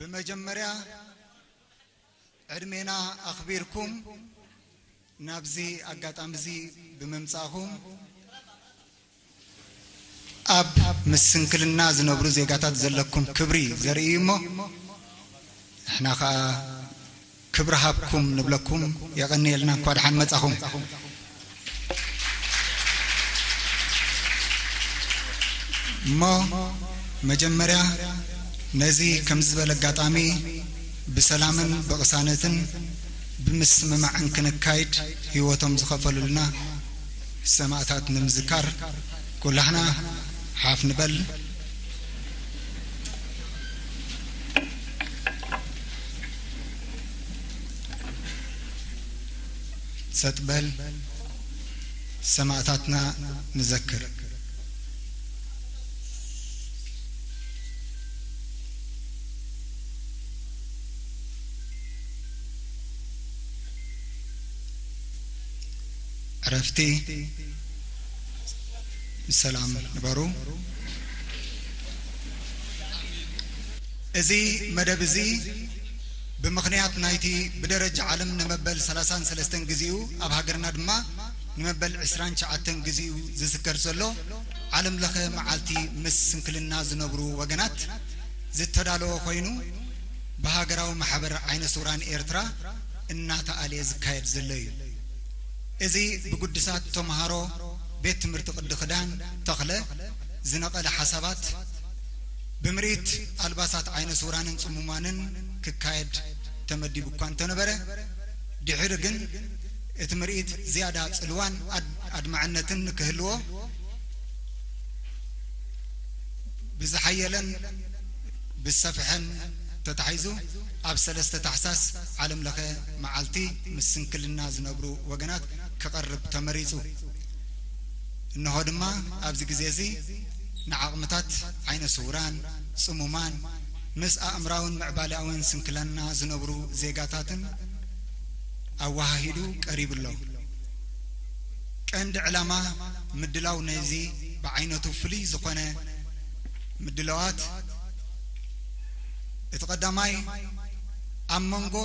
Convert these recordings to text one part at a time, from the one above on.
ብመጀመርያ ዕድሜና ኣኽቢርኩም ናብዚ ኣጋጣሚ እዚ ብምምጻእኹም ኣብ ምስ ስንክልና ዝነብሩ ዜጋታት ዘለኩም ክብሪ ዘርኢ እዩ እሞ ንሕና ኸኣ ክብሪ ሃብኩም ንብለኩም። የቐንየልና፣ እንኳ ደሓን መጻኹም። እሞ መጀመርያ ነዚ ከምዚ ዝበለ ኣጋጣሚ ብሰላምን ብቕሳነትን ብምስምማዕን ክንካይድ ህይወቶም ዝኸፈሉልና ሰማእታት ንምዝካር ኩላህና ሓፍ ንበል። ሰጥ በል፣ ሰማእታትና ንዘክር። ዕረፍቲ ብሰላም ንበሩ። እዚ መደብ እዚ ብምኽንያት ናይቲ ብደረጃ ዓለም ንመበል ሰላሳን ሰለስተን ግዜኡ ኣብ ሃገርና ድማ ንመበል ዕስራን ትሽዓተን ግዜኡ ዝዝከር ዘሎ ዓለም ለኸ መዓልቲ ምስ ስንክልና ዝነብሩ ወገናት ዝተዳለወ ኮይኑ ብሃገራዊ ማሕበር ዓይነ ስውራን ኤርትራ እናተኣልየ ዝካየድ ዘሎ እዩ። እዚ ብግዱሳት ተምሃሮ ቤት ትምህርቲ ቅዲ ክዳን ተኽለ ዝነቐለ ሓሳባት ብምርኢት ኣልባሳት ዓይነ ስውራንን ጽሙማንን ክካየድ ተመዲቡ እኳ እንተነበረ ድሕሪ ግን እቲ ምርኢት ዝያዳ ጽልዋን ኣድ- ኣድማዕነትን ንክህልዎ ብዝሓየለን ብዝሰፍሐን ተታሒዙ ኣብ ሰለስተ ታሕሳስ ዓለም ለኸ መዓልቲ ምስ ስንክልና ዝነብሩ ወገናት ክቐርብ ተመሪጹ። እንሆ ድማ ኣብዚ ግዜ እዚ ንዓቕምታት ዓይነ ስውራን፣ ጽሙማን፣ ምስ ኣእምራውን ምዕባለኣውን ስንክልና ዝነብሩ ዜጋታትን ኣወሃሂዱ ቀሪቡ ኣሎ። ቀንዲ ዕላማ ምድላው ነዚ ብዓይነቱ ፍሉይ ዝኾነ ምድላዋት እቲ ቀዳማይ ኣብ መንጎ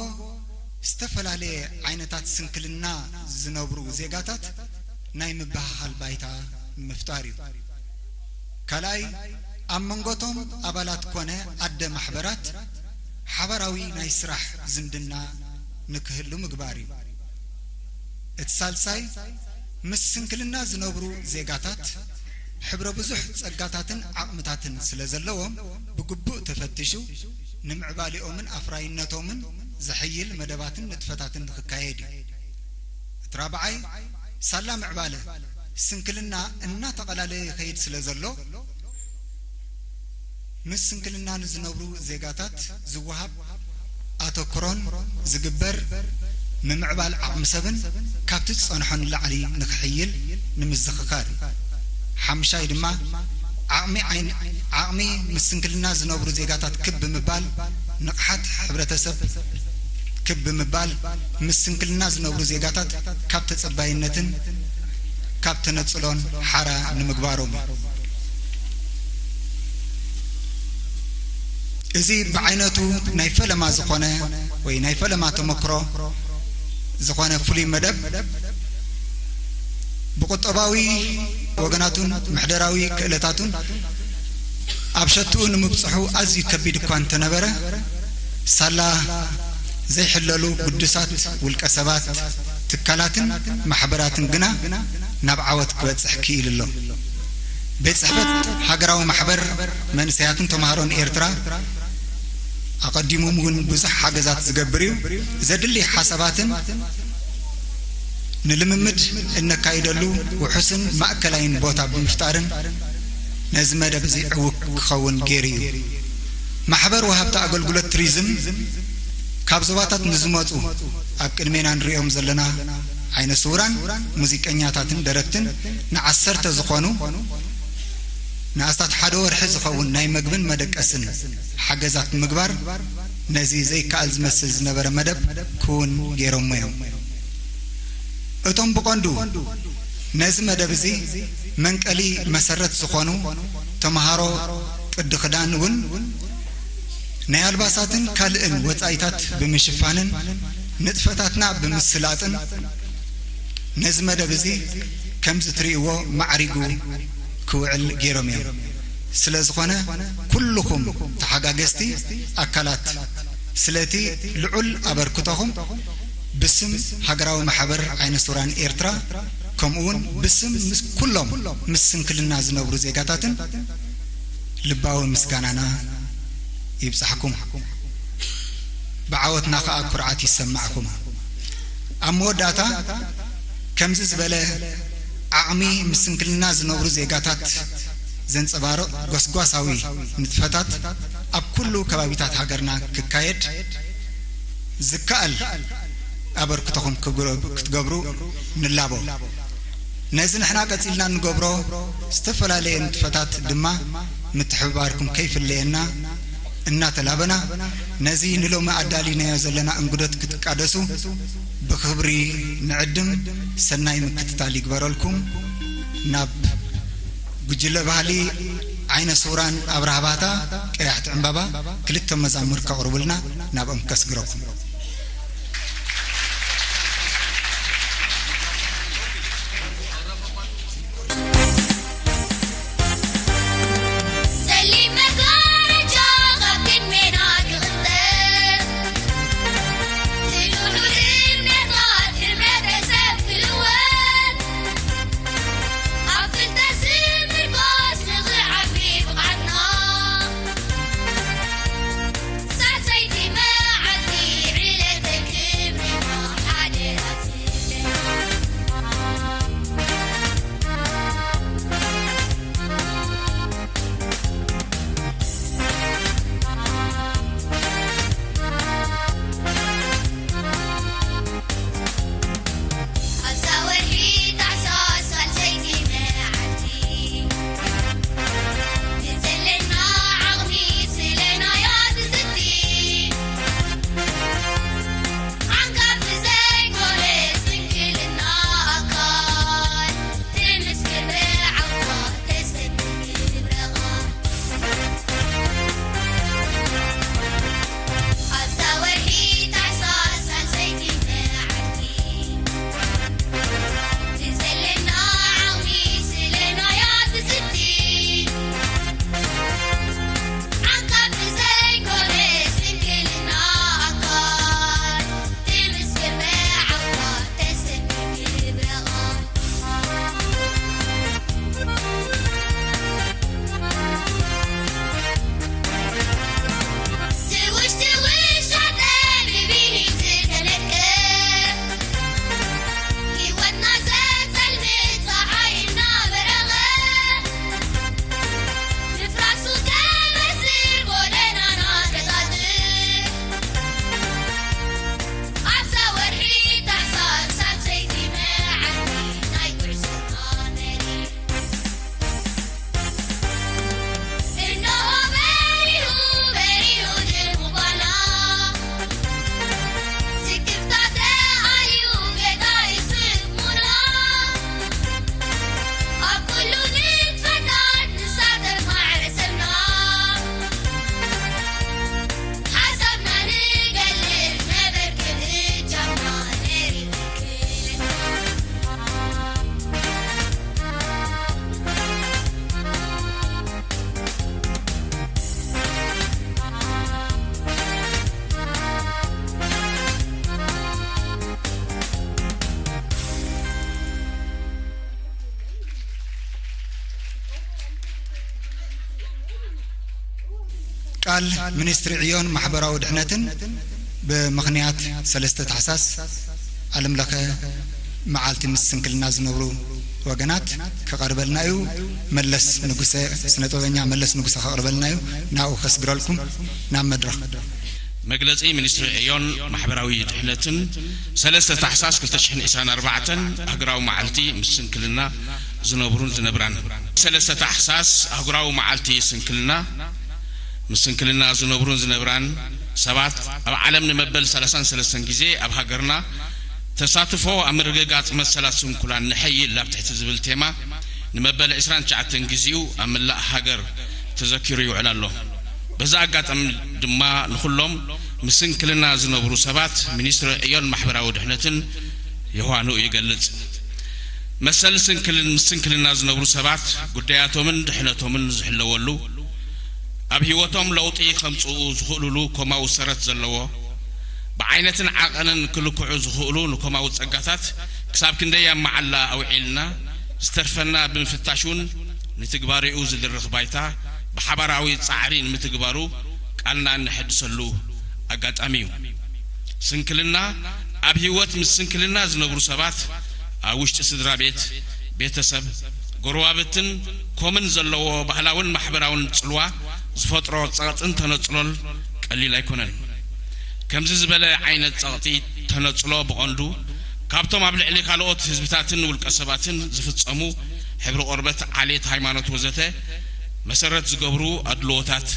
ዝተፈላለየ ዓይነታት ስንክልና ዝነብሩ ዜጋታት ናይ ምብህሃል ባይታ ንምፍጣር እዩ። ካልኣይ ኣብ መንጎቶም ኣባላት ኮነ ኣደ ማሕበራት ሓባራዊ ናይ ስራሕ ዝምድና ንክህሉ ምግባር እዩ። እቲ ሳልሳይ ምስ ስንክልና ዝነብሩ ዜጋታት ሕብረ ብዙሕ ጸጋታትን ዓቕምታትን ስለ ዘለዎም ብግቡእ ተፈቲሹ ንምዕባሊኦምን ኣፍራይነቶምን ዘሐይል መደባትን ንጥፈታትን ንክካየድ እዩ። እቲ ራብዓይ ሳላ ምዕባለ ስንክልና እናተቐላለየ ይኸይድ ስለ ዘሎ ምስ ስንክልና ንዝነብሩ ዜጋታት ዝወሃብ ኣተኩሮን ዝግበር ምምዕባል ዓቕሚ ሰብን ካብቲ ዝጸንሖ ንላዕሊ ንክሕይል ንምዝኽኻር እዩ። ሓምሻይ ድማ ዓቕሚ ዓይን- ዓቕሚ ምስ ስንክልና ዝነብሩ ዜጋታት ክብ ብምባል ንቕሓት ሕብረተሰብ ክብ ብምባል ምስ ስንክልና ዝነብሩ ዜጋታት ካብ ተጸባይነትን ካብ ተነጽሎን ሓራ ንምግባሮም እዩ። እዚ ብዓይነቱ ናይ ፈለማ ዝኾነ ወይ ናይ ፈለማ ተመክሮ ዝኾነ ፍሉይ መደብ ብቁጠባዊ ወገናቱን ምሕደራዊ ክእለታቱን ኣብ ሸትኡ ንምብጽሑ ኣዝዩ ከቢድ እኳ እንተነበረ ሳላ ዘይሕለሉ ግዱሳት ውልቀ ሰባት ትካላትን ማሕበራትን ግና ናብ ዓወት ክበጽሕ ክኢሉ ኣሎ። ቤት ጽሕፈት ሃገራዊ ማሕበር መንእሰያትን ተምሃሮን ኤርትራ ኣቐዲሙ እውን ብዙሕ ሓገዛት ዝገብር እዩ። ዘድሊ ሓሳባትን ንልምምድ እነካይደሉ ውሑስን ማእከላይን ቦታ ብምፍጣርን ነዚ መደብ እዚ ዕዉት ክኸውን ገይሩ እዩ። ማሕበር ወሃብቲ ኣገልግሎት ቱሪዝም ካብ ዞባታት ንዝመፁ ኣብ ቅድሜና ንሪኦም ዘለና ዓይነ ስውራን ሙዚቀኛታትን ደረፍትን ንዓሰርተ ዝኾኑ ንኣስታት ሓደ ወርሒ ዝኸውን ናይ መግብን መደቀስን ሓገዛት ምግባር ነዚ ዘይከኣል ዝመስል ዝነበረ መደብ ክውን ገይሮሞ እዮም። እቶም ብቐንዱ ነዚ መደብ እዚ መንቀሊ መሰረት ዝኾኑ ተምሃሮ ቅዲ ክዳን እውን ናይ ኣልባሳትን ካልእን ወጻኢታት ብምሽፋንን ንጥፈታትና ብምስላጥን ነዚ መደብ እዚ ከምዚ ትርእይዎ ማዕሪጉ ክውዕል ገይሮም እዮም። ስለ ዝኾነ ኩልኹም ተሓጋገዝቲ ኣካላት ስለቲ ልዑል ኣበርክቶኹም ብስም ሃገራዊ ማሕበር ዓይነ ስውራን ኤርትራ ከምኡ እውን ብስም ምስ ኩሎም ምስ ስንክልና ዝነብሩ ዜጋታትን ልባዊ ምስጋናና ይብጻሕኩም። ብዓወትና ከኣ ኩርዓት ይሰማዕኩም። ኣብ መወዳእታ ከምዚ ዝበለ ዓቕሚ ምስ ስንክልና ዝነብሩ ዜጋታት ዘንጸባርቕ ጎስጓሳዊ ንጥፈታት ኣብ ኩሉ ከባቢታት ሃገርና ክካየድ ዝከኣል ኣበርክቶኹም ክግረ-፣ ክትገብሩ ንላቦ። ነዚ ንሕና ቀጺልና እንገብሮ ዝተፈላለየ ንጥፈታት ድማ ምትሕብባርኩም ከይፍለየና እናተላበና፣ ነዚ ንሎሚ ኣዳሊናዮ ዘለና እንግዶት ክትቃደሱ ብኽብሪ ንዕድም። ሰናይ ምክትታል ይግበረልኩም። ናብ ጉጅለ ባህሊ ዓይነ ስውራን ኣብርሃ ባህታ ቀያሕቲ ዕምባባ ክልተ መዛሙር ከቕርቡልና ናብኦም ከስግረኩም። ጸሊም መጋረጃ ካብ ቅድሜና ክቕንጠጥ፣ እቲ ልዑል እምነታት ሕብረተሰብ ክልወጥ፣ ኣብ ፍልጠት ዝምርኮስ ንኽዓቢ ብቕዓትና፣ ሳልሰይቲ መዓልቲ ዕለተ ክብርና ሓደራ ትብለና። ኣብዛ ወርሒ ታሕሳስ ሳልሰይቲ መዓልቲ፣ ንዘለና ዓቕሚ ስለ ናይ ኣትዝቲ፣ ዓንካፊ ዘይኮነ ስንክልና ኣካል፣ ትምስክር ብዓውታ ተሰንይ ክብረኻ። ኣብዛ ወርሒ ታሕሳስ ሳልሰይቲ መዓልቲ፣ ንዘለና ዓቕሚ ስለ ናይ ኣትዝቲ፣ ዓንካፊ ዘይኮነ ስንክልና ኣካል፣ ትምስክር ብዓውታ ተሰንይ ክብረኻ። ትውሽ ትውሽ ኣደ ብብሂል ዝተነድቀ፣ ህይወትና ዘጸልምት ጸሓይ እናበረቐ፣ ምፍራሱ ከበስር ጎደናና ከጻጽዕ፣ ኣብዛ ወርሒ ታሕሳስ ሳልሰይቲ መዓልቲ ናይ ጉዕዞና መሪሕ። እንሆ በሪሁ፣ በሪሁ ድሙቕ ባና። ስክፍታ ተኣልዩ፣ ጌታ ይስሙና። ኣብ ኩሉ ንጥፈታት ንሳተፍ ማሕበረሰብና። ሓሳብና ንገልጽ፣ ነበርክብ እጃምና ነሪኡ ክልልና። ቃል ሚኒስትሪ ዕዮን ማሕበራዊ ድሕነትን ብምኽንያት ሰለስተ ታሕሳስ ዓለም ለኸ መዓልቲ ምስ ስንክልና ዝነብሩ ወገናት ከቐርበልና እዩ። መለስ ንጉሰ፣ ስነ ጥበበኛ መለስ ንጉሰ ከቕርበልና እዩ። ናብኡ ከስግረልኩም ናብ መድረኽ። መግለጺ ሚኒስትሪ ዕዮን ማሕበራዊ ድሕነትን፣ ሰለስተ ታሕሳስ ክልተ ሽሕን ዕስራን ኣርባዕተን ኣህጉራዊ መዓልቲ ምስ ስንክልና ዝነብሩን ዝነብራን። ሰለስተ ታሕሳስ ኣህጉራዊ መዓልቲ ስንክልና፣ ምስ ስንክልና ዝነብሩን ዝነብራን ሰባት ኣብ ዓለም ንመበል ሰላሳን ሰለስተን ግዜ ኣብ ሃገርና ተሳትፎ ኣብ ምርግጋጽ መሰላት ስንኩላን ንሐይል ኣብ ትሕቲ ዝብል ቴማ ንመበል ዕስራን ትሽዓተን ግዜኡ ኣብ መላእ ሃገር ተዘኪሩ ይውዕል ኣሎ። በዚ ኣጋጣሚ ድማ ንኹሎም ምስ ስንክልና ዝነብሩ ሰባት ሚኒስትሪ ዕዮን ማሕበራዊ ድሕነትን የዋህንኡ ይገልጽ። መሰል ስንክልን-፣ ምስ ስንክልና ዝነብሩ ሰባት ጉዳያቶምን ድሕነቶምን ዝሕለወሉ፣ ኣብ ህይወቶም ለውጢ ከምጽኡ ዝኽእሉሉ ኮማዊ ሰረት ዘለዎ፣ ብዓይነትን ዓቐንን ክልክዑ ዝኽእሉ ንኮማዊ ጸጋታት ክሳብ ክንደይ ኣብ መዓላ ኣውዒልና ዝተርፈና ብምፍታሽ እውን ንትግባሬኡ ዝድርኽ ባይታ ብሓባራዊ ጻዕሪ ንምትግባሩ ቃልና እነሐድሰሉ ኣጋጣሚ እዩ። ስንክልና ኣብ ህይወት ምስ ስንክልና ዝነብሩ ሰባት ኣብ ውሽጢ ስድራ ቤት፣ ቤተሰብ፣ ጎረባብትን ኮምን ዘለዎ ባህላውን ማሕበራውን ጽልዋ ዝፈጥሮ ጸቕጥን ተነጽሎን ቀሊል ኣይኮነን። ከምዚ ዝበለ ዓይነት ጸቕጢ ተነጽሎ ብቐንዱ ካብቶም ኣብ ልዕሊ ካልኦት ህዝብታትን ውልቀ ሰባትን ዝፍጸሙ ሕብሪ ቆርበት፣ ዓሌት፣ ሃይማኖት ወዘተ መሰረት ዝገብሩ ኣድልዎታት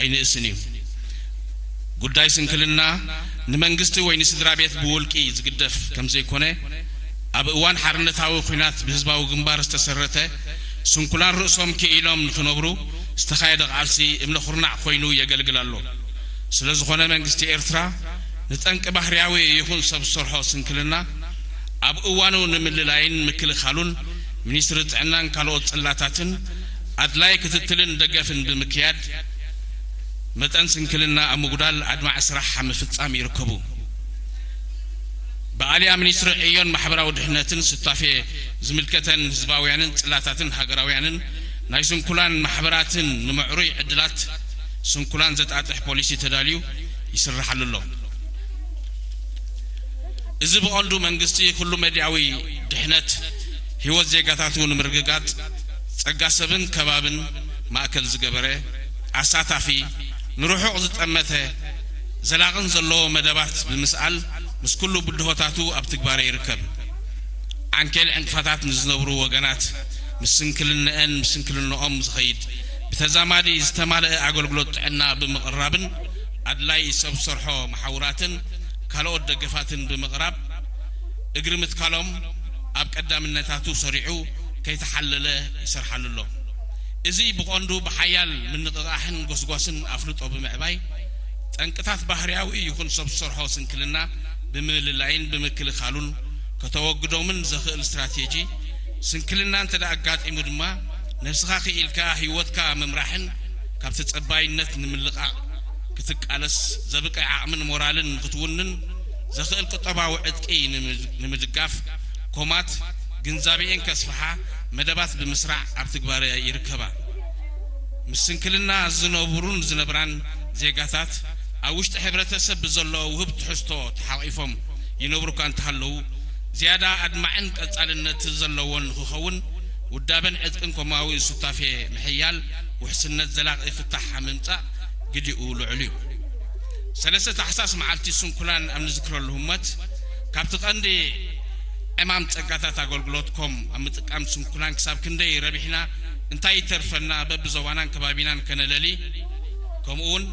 ኣይንእስን እዩ። ጉዳይ ስንክልና ንመንግስቲ ወይ ንስድራ ቤት ብውልቂ ዝግደፍ ከምዘይኮነ፣ ኣብ እዋን ሓርነታዊ ኲናት ብህዝባዊ ግንባር ዝተሰረተ ስንኩላን ርእሶም ክኢሎም ንኽነብሩ ዝተኻየደ ቃልሲ እምነ ኩርናዕ ኮይኑ የገልግል ኣሎ። ስለ ዝኾነ መንግስቲ ኤርትራ ንጠንቂ ባህርያዊ ይኹን ሰብ ዝሰርሖ ስንክልና ኣብ እዋኑ ንምልላይን ምክልኻሉን ሚኒስትሪ ጥዕናን ካልኦት ጽላታትን ኣድላይ ክትትልን ደገፍን ብምክያድ መጠን ስንክልና ኣብ ምጉዳል ኣድማዒ ስራሕ ኣብ ምፍጻም ይርከቡ። ብኣልያ ሚኒስትሪ ዕዮን ማሕበራዊ ድሕነትን ስታፌ ዝምልከተን ህዝባውያንን ጽላታትን ሃገራውያንን ናይ ስንኩላን ማሕበራትን ንምዕሩይ ዕድላት ስንኩላን ዘጣጥሕ ፖሊሲ ተዳልዩ ይስርሓሉ ኣሎ። እዚ ብቐንዱ መንግስቲ ኩሉ መዳያዊ ድሕነት ህይወት ዜጋታቱ ንምርግጋጽ ጸጋ ሰብን ከባብን ማእከል ዝገበረ ኣሳታፊ፣ ንርሑቕ ዝጠመተ፣ ዘላቕን ዘለዎ መደባት ብምስኣል ምስ ኩሉ ብድሆታቱ ኣብ ትግባረ ይርከብ። ዓንኬል ዕንቅፋታት ንዝነብሩ ወገናት ምስ ስንክልንአን ምስ ስንክልንኦም ዝኸይድ ብተዛማዲ ዝተማልአ ኣገልግሎት ጥዕና ብምቕራብን ኣድላይ ሰብ ሰርሖ መሓውራትን ካልኦት ደገፋትን ብምቕራብ እግሪ ምትካሎም ኣብ ቀዳምነታቱ ሰሪዑ ከይተሓለለ ይሰርሓሉ ኣሎ። እዚ ብቐንዱ ብሓያል ምንቕቓሕን ጎስጓስን ኣፍልጦ ብምዕባይ ጠንቅታት ባህርያዊ ይኹን ሰብ ዝሰርሖ ስንክልና ብምልላይን ብምክልኻሉን ከተወግዶምን ዘኽእል ስትራቴጂ፣ ስንክልና እንተ ደኣ ኣጋጢሙ ድማ ነብስኻ ክኢልካ ህይወትካ ምምራሕን ካብ ተጸባይነት ንምልቓቕ ክትቃለስ ዘብቅዕ ዓቕምን ሞራልን ንክትውንን ዘኽእል ቁጠባዊ ዕጥቂ ንምድ-፣ ንምድጋፍ ኮማት ግንዛቤኤን ከስፍሓ መደባት ብምስራዕ ኣብ ትግባረ ይርከባ። ምስ ስንክልና ዝነብሩን ዝነብራን ዜጋታት ኣብ ውሽጢ ሕብረተሰብ ብዘሎ ውህብ ትሕዝቶ ተሓቒፎም ይነብሩ እኳ እንተሃለዉ፣ ዝያዳ ኣድማዕን ቀጻልነት ዘለዎን ንክኸውን ውዳበን ዕጥቅን ኮማዊ ሱታፌ ምሕያል ውሕስነት ዘላቒ ፍታሕ ኣብ ምምጻእ ግዲኡ ልዑል እዩ። ሰለስተ ታሕሳስ መዓልቲ ስንኩላን ኣብ ንዝክረሉ ህሞት፣ ካብቲ ቀንዲ ዕማም ጸጋታት ኣገልግሎት ኮም ኣብ ምጥቃም ስንኩላን ክሳብ ክንደይ ረቢሕና፣ እንታይ ይተርፈና፣ በብዞባናን ከባቢናን ከነለሊ፣ ከምኡውን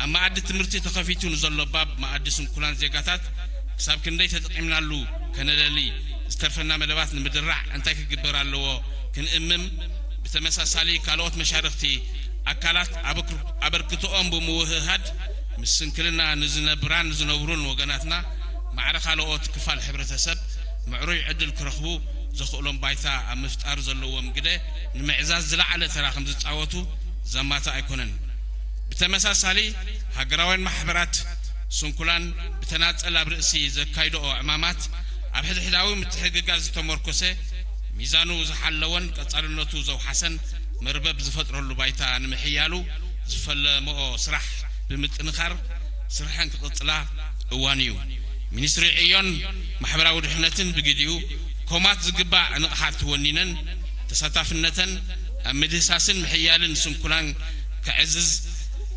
ኣብ መኣዲ ትምህርቲ ተኸፊቱ ንዘሎ ባብ መኣዲ ስንኩላን ዜጋታት ክሳብ ክንደይ ተጠቒምናሉ ከነለሊ፣ ዝተርፈና መደባት ንምድራዕ እንታይ ክግበር ኣለዎ ክንእምም፣ ብተመሳሳሊ ካልኦት መሻርኽቲ ኣካላት ኣበክር-፣ ኣበርክቶኦም ብምውህሃድ ምስ ስንክልና ንዝነብራን ዝነብሩን ወገናትና ማዕረ ካልኦት ክፋል ሕብረተሰብ ምዕሩይ ዕድል ክረኽቡ ዘኽእሎም ባይታ ኣብ ምፍጣር ዘለዎም ግደ ንምዕዛዝ ዝለዓለ ተራ ከም ዝጻወቱ ዘማታ ኣይኮነን። ብተመሳሳሊ፣ ሃገራውያን ማሕበራት ስንኩላን ብተናጸል ኣብ ርእሲ ዘካይድኦ ዕማማት ኣብ ሕድሕዳዊ ምትሕግጋዝ ዝተመርኮሰ፣ ሚዛኑ ዝሓለወን ቀጻልነቱ ዘውሓሰን መርበብ ዝፈጥረሉ ባይታ ንምሕያሉ ዝፈለመኦ ስራሕ ብምጥንኻር ስርሐን ክቕጽላ እዋን እዩ። ሚኒስትሪ ዕዮን ማሕበራዊ ድሕነትን ብግዲኡ ኮማት ዝግባእ ንቕሓት ወኒነን ተሳታፍነተን ኣብ ምድህሳስን ምሕያልን ስንኩላን ከዕዝዝ፣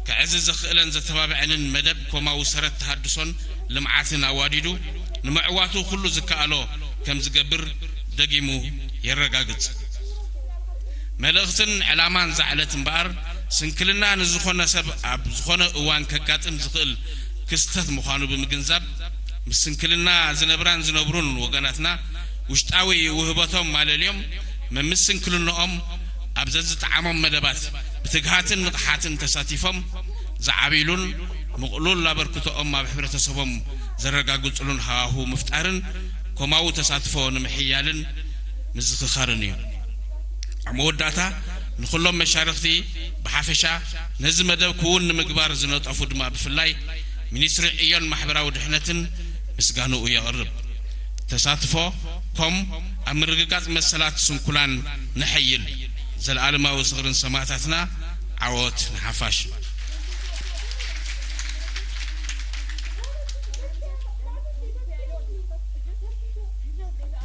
ከዕዝዝ ዘኽእለን ዘተባብዐንን መደብ ኮማዊ ሰረት ተሃድሶን ልምዓትን ኣዋዲዱ ንምዕዋቱ ኩሉ ዝከኣሎ ከም ዝገብር ደጊሙ የረጋግጽ። መልእኽትን ዕላማን እዛ ዕለት እምበኣር፣ ስንክልና ንዝኾነ ሰብ ኣብ ዝኾነ እዋን ከጋጥም ዝኽእል ክስተት ምዃኑ ብምግንዛብ፣ ምስ ስንክልና ዝነብራን ዝነብሩን ወገናትና ውሽጣዊ ውህበቶም ማለልዮም፣ መምስ ስንክልንኦም ኣብ ዘዝጠዓሞም መደባት ብትግሃትን ንቕሓትን ተሳቲፎም፣ ዝዓብይሉን ምቕሉል ኣበርክቶኦም ኣብ ሕብረተሰቦም ዘረጋግጽሉን ሃዋሁ ምፍጣርን ኮማዊ ተሳትፎ ንምሕያልን ምዝኽኻርን እዩ። ኣብ መወዳእታ ንኹሎም መሻርኽቲ ብሓፈሻ ነዚ መደብ ክውን ንምግባር ዝነጠፉ ድማ ብፍላይ ሚኒስትሪ ዕዮን ማሕበራዊ ድሕነትን ምስጋንኡ የቕርብ። ተሳትፎ ኮም ኣብ ምርግጋጽ መሰላት ስንኩላን ነሐይል። ዘለኣለማዊ ዝኽርን ሰማእታትና ዓወት ንሓፋሽ።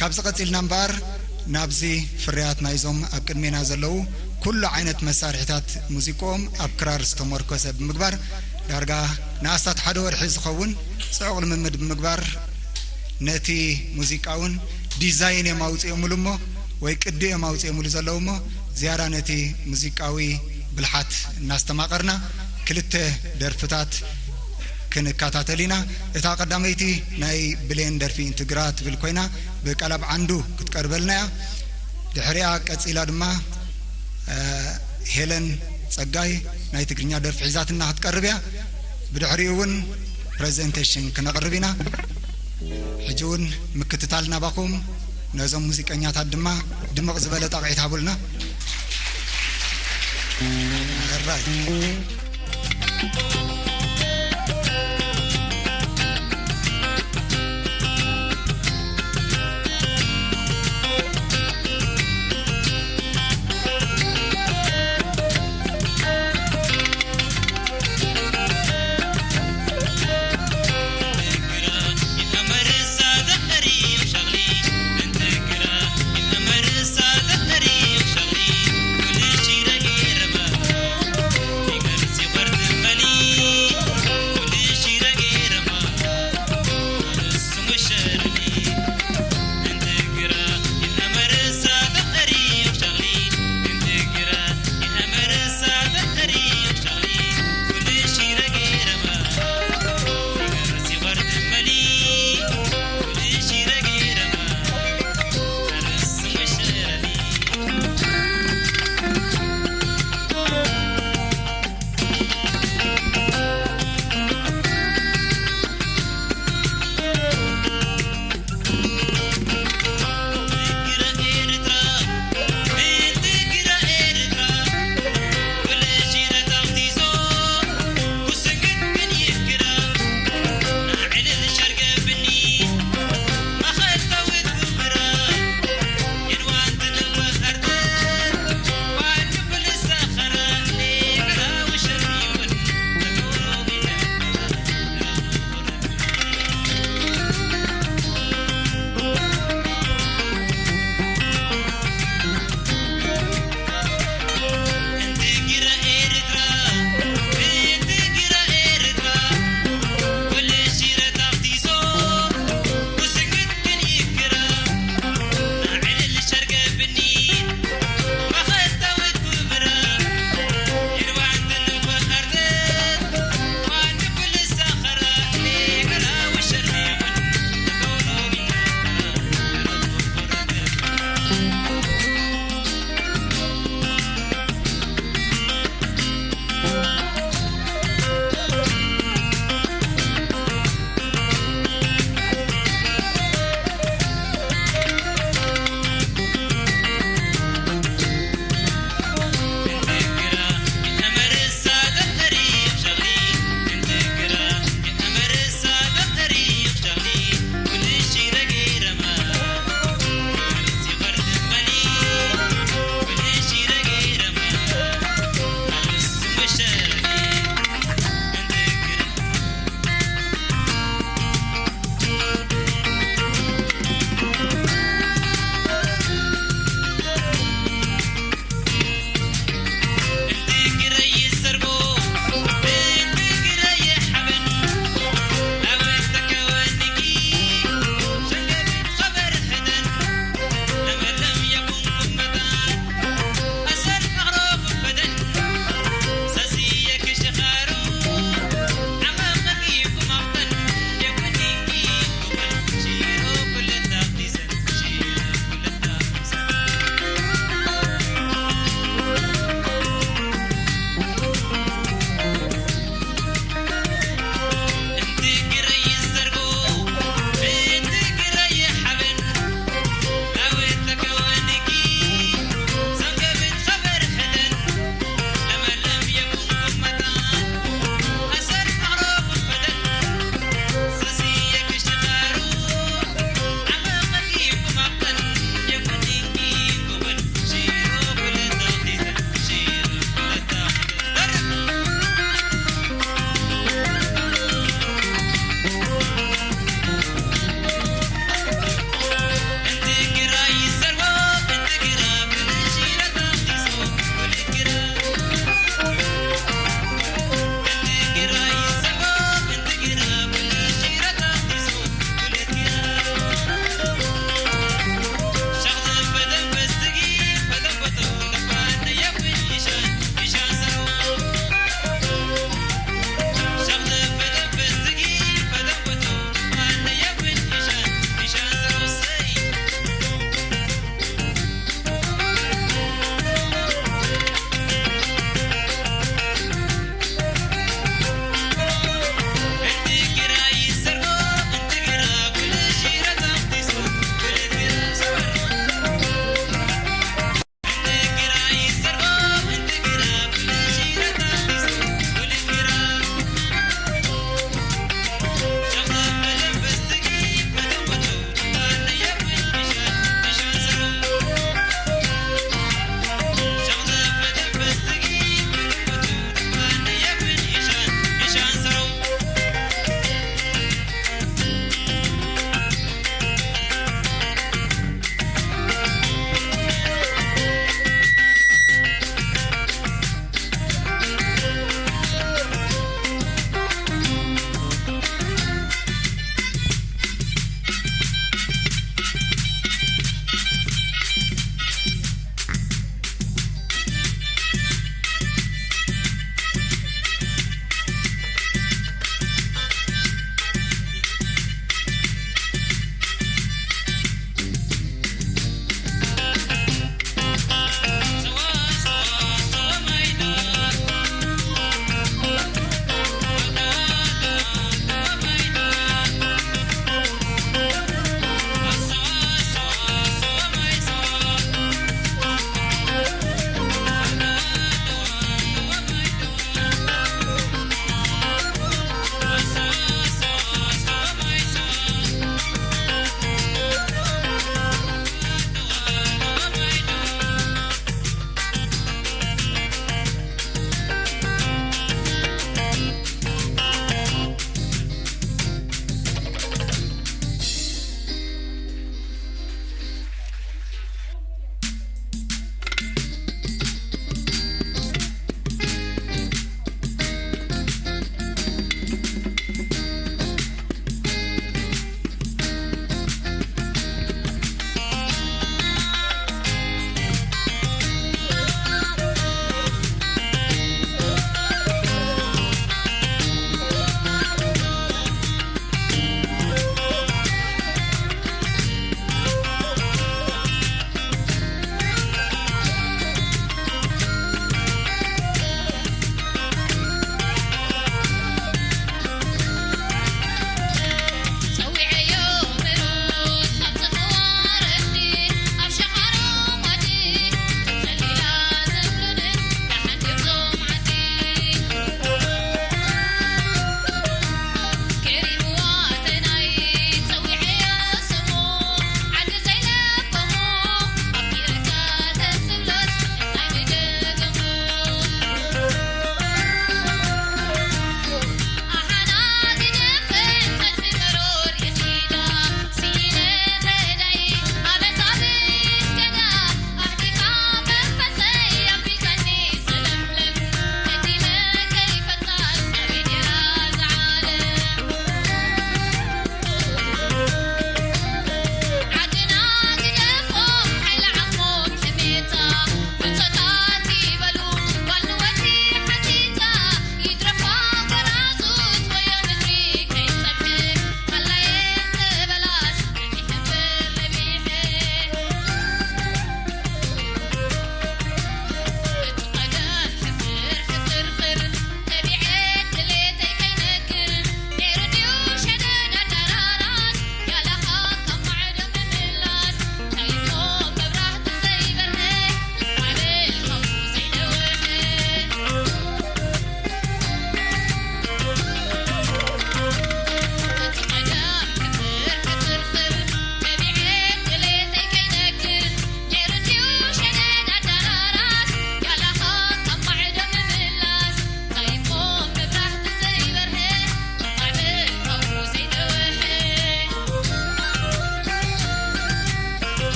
ካብዚ ቀጺልና እምበኣር ናብዚ ፍርያት ናይዞም ኣብ ቅድሜና ዘለዉ ኩሉ ዓይነት መሳርሒታት ሙዚቆኦም ኣብ ክራር ዝተመርኮሰ ብምግባር ዳርጋ ንኣስታት ሓደ ወርሒ ዝኸውን ጽዑቕ ልምምድ ብምግባር ነቲ ሙዚቃ እውን ዲዛይን እዮም ኣውፅኦምሉ እሞ ወይ ቅዲ እዮም ኣውፅኦምሉ ዘለዉ እሞ ዝያዳ ነቲ ሙዚቃዊ ብልሓት እናስተማቐርና ክልተ ደርፍታት ክንከታተል ኢና። እታ ቀዳመይቲ ናይ ብሌን ደርፊ እንትግራ ትብል ኮይና ብቀለብ ዓንዱ ክትቀርበልና እያ። ድሕሪኣ ቀጺላ ድማ ሄለን ጸጋይ ናይ ትግርኛ ደርፊ ሒዛትና ክትቀርብ እያ። ብድሕሪኡ እውን ፕሬዘንቴሽን ክነቕርብ ኢና። ሕጂ እውን ምክትታል ናባኹም፣ ነዞም ሙዚቀኛታት ድማ ድምቕ ዝበለ ጣቕዒት ሃቡልና። ሕራይ።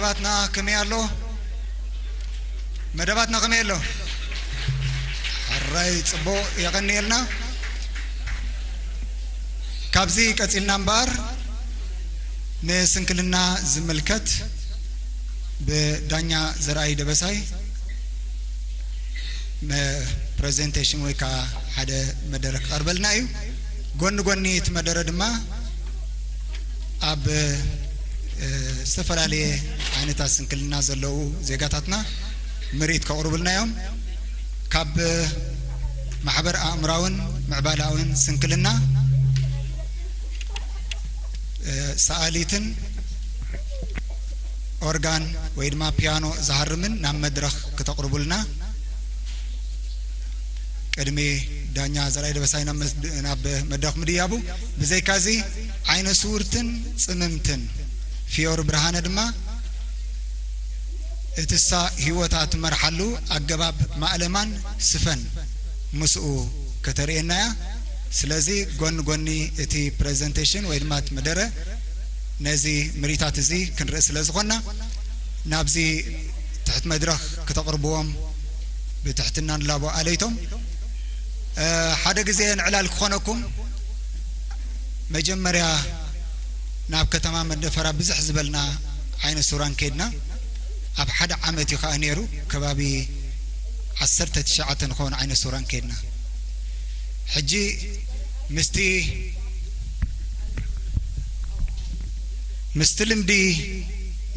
መደባትና ከመይ ኣሎ? መደባትና ከመይ ኣሎ? ሕራይ ጽቡቕ፣ የቐንየልና። ካብዚ ቀጺልና እምበኣር ንስንክልና ዝምልከት ብዳኛ ዘርኣይ ደበሳይ መ-፣ ፕሬዘንቴሽን ወይ ከዓ ሓደ መደረ ክቐርበልና እዩ። ጎኒ ጎኒ እቲ መደረ ድማ ኣብ፣ እ፣ ዝተፈላለየ ዓይነታት ስንክልና ዘለዉ ዜጋታትና ምርኢት ከቕርቡልና እዮም። ካብ ማሕበር ኣእምራውን ምዕባላውን ስንክልና፣ እ፣ ሰኣሊትን ኦርጋን ወይ ድማ ፒያኖ ዝሃርምን ናብ መድረኽ ክተቕርቡልና ቅድሚ ዳኛ ዘርኣይ ደበሳይ ናብ መስ-፣ ናብ መድረኽ ምድያቡ፣ ብዘይካዚ ዓይነ ስውርትን ጽምምትን ፊዮሪ ብርሃነ ድማ እትሳ ህይወታ ትመርሓሉ ኣገባብ ማእለማን ስፈን ምስኡ ከተርእየና እያ። ስለዚ ጎኒ ጎኒ እቲ ፕሬዘንቴሽን ወይ ድማ እቲ መደረ ነዚ ምርኢታት እዚ ክንርኢ ስለ ዝኾንና ናብዚ ትሕቲ መድረኽ ክተቕርብዎም ብትሕትና ንላቦ ኣለይቶም። እ፣ ሓደ ግዜ ንዕላል ክኾነኩም መጀመርያ ናብ ከተማ መንደፈራ ብዝሕ ዝበልና ዓይነ ሱራን ከይድና። ኣብ ሓደ ዓመት እዩ ኸዓ ነይሩ፣ ከባቢ ዓሰርተ ትሽዓተ ንኸውን ዓይነ ሱራን ከይድና። ሕጂ ምስቲ፣ ምስቲ ልምዲ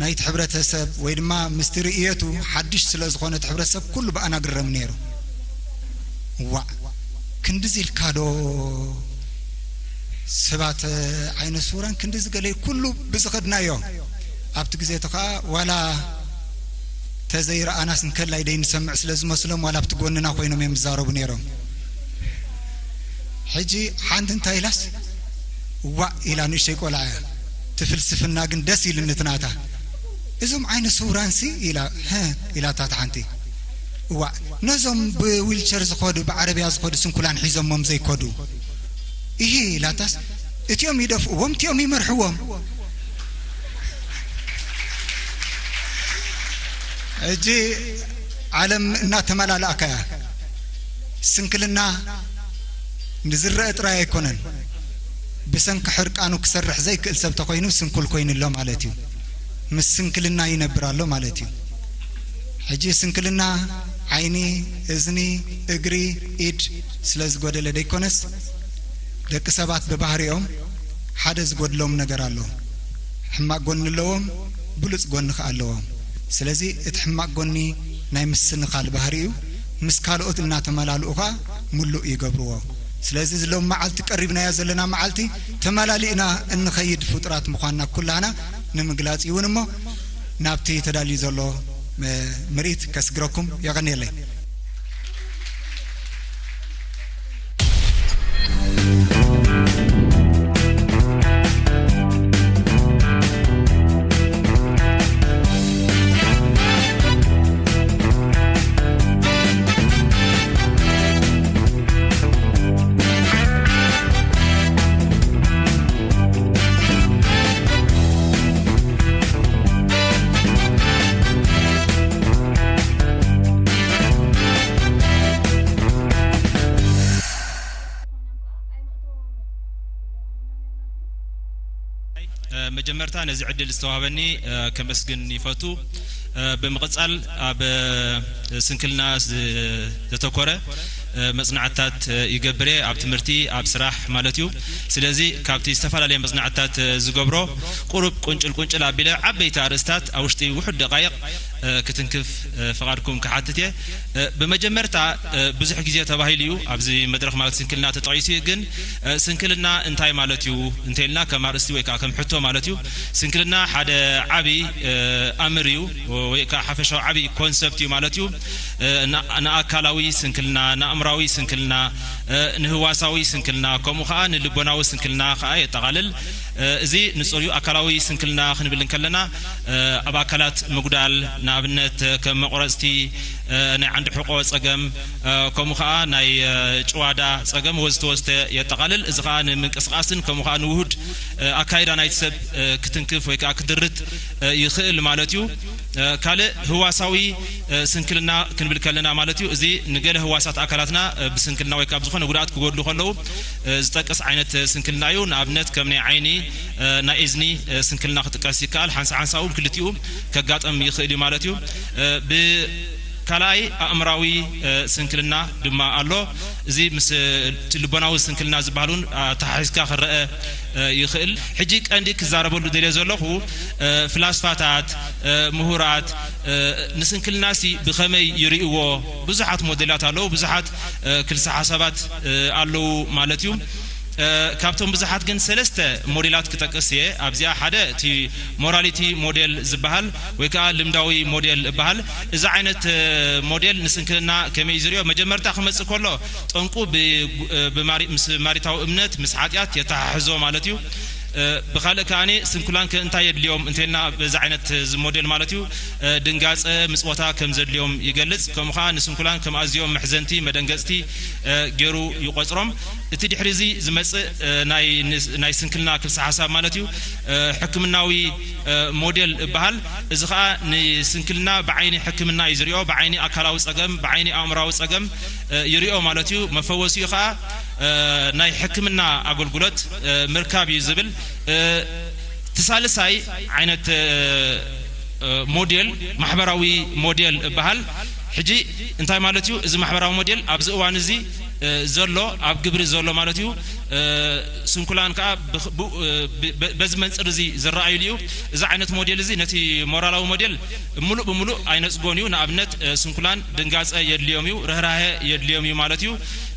ናይቲ ሕብረተሰብ ወይ ድማ ምስቲ ርእየቱ ሓድሽ ስለ ዝኾነ እቲ ሕብረተሰብ ኩሉ ብኣና ግረም ነይሩ። ዋዕ፣ ክንድዚ ኢልካ ዶ ሰባት ዓይነ ስውራን ክንድዚ ገለ ኩሉ ብዝኸድናዮ ኣብቲ ግዜ እቲ ኸዓ ዋላ ተዘይረኣናስ እንከላይ ደይ ንሰምዕ ስለ ዝመስሎም ዋላ ኣብቲ ጎንና ኮይኖም እዮም ዝዛረቡ ነይሮም። ሕጂ ሓንቲ እንታይ ኢላስ ዋዕ ኢላ ንእሽተይ ቆልዓ እያ። እቲ ፍልስፍና ግን ደስ ኢሉኒ እቲ ናታ። እዞም ዓይነ ስውራንሲ ኢላ፣ "ሀ?" ኢላታ እታ ሓንቲ። እዋእ፣ ነዞም ብዊልቸር ዝኸዱ፣ ብዓረብያ ዝኸዱ ስንኩላን ሒዞሞም ዘይከዱ? ኢሂ ኢላታስ፣ እቲኦም ይደፍእዎም፣ እቲኦም ይመርሕዎም። ሕጂ ዓለም እናተመላላእካ እያ። ስንክልና ንዝረአ ጥራይ ኣይኮነን። ብሰንኪ ሕርቃኑ ክሰርሕ ዘይክእል ሰብ ተኾይኑ ስንኩል ኮይኑ ኣሎ ማለት እዩ። ምስ ስንክልና ይነብር ኣሎ ማለት እዩ። ሕጂ ስንክልና ዓይኒ፣ እዝኒ፣ እግሪ፣ ኢድ ስለ ዝጎደለ ደይኮነስ፣ ደቂ ሰባት ብባህሪኦም ሓደ ዝጎድሎም ነገር ኣሎ። ሕማቕ ጎኒ ኣለዎም፣ ብሉጽ ጎኒ ከኣ ኣለዎም። ስለዚ እቲ ሕማቕ ጎኒ ናይ ምስንኻል ባህሪ እዩ። ምስ ካልኦት እናተመላልኡ ኸኣ ምሉእ ይገብርዎ። ስለዚ እዚ ሎም መዓልቲ ቀሪብናዮ ዘለና መዓልቲ ተመላሊእና እንኸይድ ፍጡራት ምዃንና ኩላህና ንምግላጽ ይውን እሞ ናብቲ ተዳልዩ ዘሎ፣ እ፣ ምርኢት ከስግረኩም። የቐንየለይ። እ፣ መጀመርታ ነዚ ዕድል ዝተዋህበኒ፣ እ፣ ከመስግን ይፈቱ። እ፣ ብምቕጻል ኣብ፣ እ፣ ስንክልና ዝ-፣ ዘተኮረ፣ እ፣ መጽናዕትታት፣ እ፣ ይገብር እየ፣ ኣብ ትምህርቲ፣ ኣብ ስራሕ ማለት እዩ። ስለዚ ካብቲ ዝተፈላለየ መጽናዕትታት፣ እ፣ ዝገብሮ ቁሩብ ቁንጭል ቁንጭል ኣቢለ ዓበይቲ ኣርእስታት ኣብ ውሽጢ ውሑድ ደቃይቕ፣ እ፣ ክትንክፍ፣ እ፣ ፍቓድኩም ክሓትት እየ። እ፣ ብመጀመርታ፣ እ፣ ብዙሕ ግዜ ተባሂሉ እዩ ኣብዚ መድረኽ ማለት ስንክልና ተጠቒሱ እዩ። ግን፣ እ፣ ስንክልና እንታይ ማለት እዩ እንተኢልና ከም ኣርእስቲ ወይ ከዓ ከም ሕቶ ማለት እዩ። ስንክልና ሓደ ዓቢ፣ እ፣ ኣምር እዩ ወይ ከዓ ሓፈሻዊ ዓቢ ኮንሰፕት እዩ ማለት እዩ። እ፣ ን-፣ ንኣካላዊ ስንክልና፣ ንኣእምራዊ ስንክልና፣ እ፣ ንህዋሳዊ ስንክልና፣ ከምኡ ከዓ ንልቦናዊ ስንክልና ከዓ የጠቓልል። እዚ ንጹር እዩ። ኣካላዊ ስንክልና ክንብል እንከለና ኣብ ኣካላት ምጉዳል፣ ንኣብነት ከም መቑረጽቲ፣ ናይ ዓንዲ ሕቆ ጸገም፣ ከምኡ ከኣ ናይ ጭዋዳ ጸገም ወዝተ ወዝተ የጠቓልል። እዚ ከኣ ንምንቅስቃስን ከምኡ ከኣ ንውሁድ ኣካይዳ ናይቲ ሰብ ክትንክፍ ወይ ከኣ ክድርት ይኽእል ማለት እዩ። ካልእ ህዋሳዊ ስንክልና ክንብል ከለና ማለት እዩ። እዚ ንገለ ህዋሳት ኣካላትና ብስንክልና ወይ ካብ ዝኾነ ጉድኣት ክጎድሉ ከለዉ ዝጠቅስ ዓይነት ስንክልና እዩ። ንኣብነት ከም ናይ ዓይኒ፣ ናይ እዝኒ ስንክልና ክጥቀስ ይከኣል። ሓንሳ ሓንሳ እውን ክልቲኡ ከጋጥም ይኽእል እዩ ማለት እዩ። ብ ካልኣይ ኣእምራዊ ስንክልና ድማ ኣሎ። እዚ ምስ እቲ ልቦናዊ ስንክልና ዝበሃል እውን ኣተሓሒዝካ ክረአ ይኽእል። ሕጂ ቀንዲ ክዛረበሉ ደልየ ዘለኹ ፍላስፋታት፣ ምሁራት ንስንክልናሲ ብኸመይ ይርእይዎ? ብዙሓት ሞዴላት ኣለዉ፣ ብዙሓት ክልሰ ሓሳባት ኣለዉ ማለት እዩ። ካብቶም ብዙሓት ግን ሰለስተ ሞዴላት ክጠቅስ እየ። ኣብዚኣ ሓደ እቲ ሞራሊቲ ሞዴል ዝበሃል ወይ ከዓ ልምዳዊ ሞዴል እበሃል። እዚ ዓይነት ሞዴል ንስንክልና ከመይ እዩ ዝርእዮ? መጀመርታ ክመጽእ ከሎ ጠንቁ ብ- ብማሪ- ምስ ማሪታዊ እምነት ምስ ሓጢኣት የተሓሕዞ ማለት እዩ። ብኻልእ ከኣ ስንኩላን ከ እንታይ የድልዮም እንተልና በዚ ዓይነት እዚ ሞዴል ማለት እዩ ድንጋጸ ምጽወታ ከም ዘድልዮም ይገልጽ። ከምኡ ከኣ ንስንኩላን ከም ኣዝዮም መሕዘንቲ መደንገጽቲ ገይሩ ይቆጽሮም። እቲ ድሕሪ እዚ ዝመጽእ ናይ ናይ ስንክልና ክልሰ ሓሳብ ማለት እዩ ሕክምናዊ ሞዴል እበሃል። እዚ ከኣ ንስንክልና ብዓይኒ ሕክምና እዩ ዝሪኦ፣ ብዓይኒ ኣካላዊ ጸገም፣ ብዓይኒ ኣእምራዊ ጸገም ይሪኦ ማለት እዩ። መፈወሲኡ ከኣ ናይ ሕክምና ኣገልግሎት ምርካብ እዩ ዝብል። እቲ ሳልሳይ ዓይነት ሞዴል ማሕበራዊ ሞዴል እበሃል። ሕጂ እንታይ ማለት እዩ? እዚ ማሕበራዊ ሞዴል ኣብዚ እዋን እዚ ዘሎ ኣብ ግብሪ ዘሎ ማለት እዩ። ስንኩላን ከኣ በዚ መንፅር እዚ ዝረኣዩሉ እዩ። እዚ ዓይነት ሞዴል እዚ ነቲ ሞራላዊ ሞዴል ሙሉእ ብሙሉእ ኣይነፅጎን እዩ። ንኣብነት ስንኩላን ድንጋፀ የድልዮም እዩ፣ ርህራሀ የድልዮም እዩ ማለት እዩ።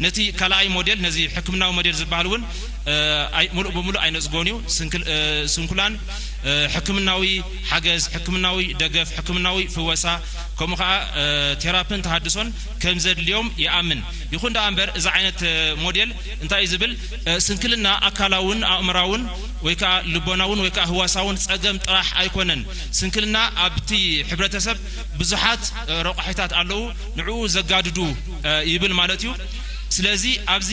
ነቲ ካልኣይ ሞዴል፣ ነዚ ሕክምናዊ ሞዴል ዝበሃል እውን ሙሉእ ብሙሉእ ኣይነፅጎን እዩ። ስንኩላን ሕክምናዊ ሓገዝ፣ ሕክምናዊ ደገፍ፣ ሕክምናዊ ፍወሳ፣ ከምኡ ከዓ ቴራፕን ተሃድሶን ከም ዘድልዮም ይኣምን። ይኹን ደኣ እምበር እዚ ዓይነት ሞዴል እንታይ እዩ ዝብል? ስንክልና ኣካላውን ኣእምራውን ወይ ከዓ ልቦናውን ወይ ከዓ ህዋሳውን ጸገም ጥራሕ ኣይኮነን። ስንክልና ኣብቲ ሕብረተሰብ ብዙሓት ረቋሒታት ኣለዉ፣ ንዕኡ ዘጋድዱ ይብል ማለት እዩ። ስለዚ ኣብዚ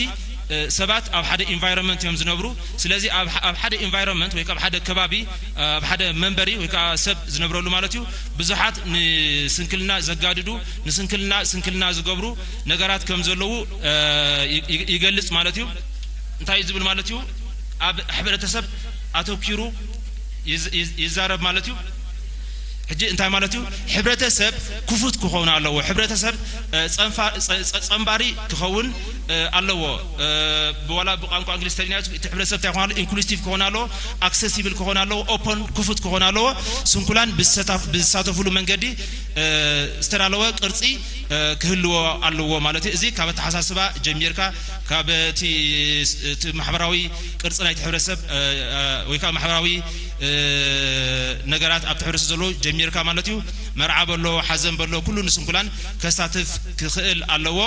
ሰባት ኣብ ሓደ ኢንቫይሮንመንት እዮም ዝነብሩ። ስለዚ ኣብ ሓደ ኢንቫይሮንመንት ወይ ኣብ ሓደ ከባቢ፣ ኣብ ሓደ መንበሪ ወይ ከዓ ሰብ ዝነብረሉ ማለት እዩ፣ ብዙሓት ንስንክልና ዘጋድዱ፣ ንስንክልና ስንክልና ዝገብሩ ነገራት ከም ዘለዉ ይገልጽ ማለት እዩ። እንታይ እዩ ዝብል ማለት እዩ? ኣብ ሕብረተሰብ ኣተኪሩ ይዛረብ ማለት እዩ። ሕጂ እንታይ ማለት እዩ? ሕብረተሰብ ክፉት ክኸውን ኣለዎ። ሕብረተሰብ ጸንባሪ ክኸውን ኣለዎ። ብዋላ ብቋንቋ እንግሊዝ ተሪናዮ እቲ ሕብረተሰብ እንታይ ክኾን ኣለዎ? ኢንክሉሲቭ ክኾን ኣለዎ፣ ኣክሰሲብል ክኾን ኣለዎ፣ ኦፖን ክፉት ክኾን ኣለዎ። ስንኩላን ብዝሳተፍሉ መንገዲ ዝተዳለወ ቅርጺ ክህልዎ ኣለዎ ማለት እዩ። እዚ ካብ ኣተሓሳስባ ጀሚርካ፣ ካብ እቲ ማሕበራዊ ቅርጺ ናይቲ ሕብረተሰብ ወይ ከዓ ማሕበራዊ ነገራት ኣብቲ ሕብረተሰብ ዘለዎ ጀሚርካ ማለት እዩ። መርዓ በሎ፣ ሓዘን በሎ፣ ኩሉ ንስንኩላን ከሳትፍ ክኽእል ኣለዎ።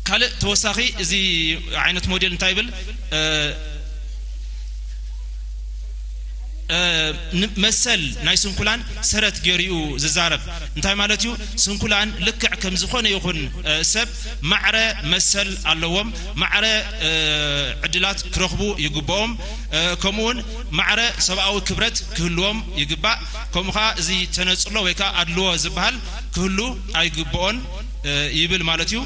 ካልእ ተወሳኺ እዚ ዓይነት ሞዴል እንታይ ይብል? መሰል ናይ ስንኩላን ሰረት ገይሩ እዩ ዝዛረብ። እንታይ ማለት እዩ? ስንኩላን ልክዕ ከም ዝኾነ ይኹን ሰብ ማዕረ መሰል ኣለዎም፣ ማዕረ ዕድላት ክረኽቡ ይግብኦም፣ ከምኡውን ማዕረ ሰብኣዊ ክብረት ክህልዎም ይግባእ። ከምኡ ከዓ እዚ ተነፅሎ ወይ ከዓ ኣድልዎ ዝበሃል ክህሉ ኣይግብኦን ይብል ማለት እዩ።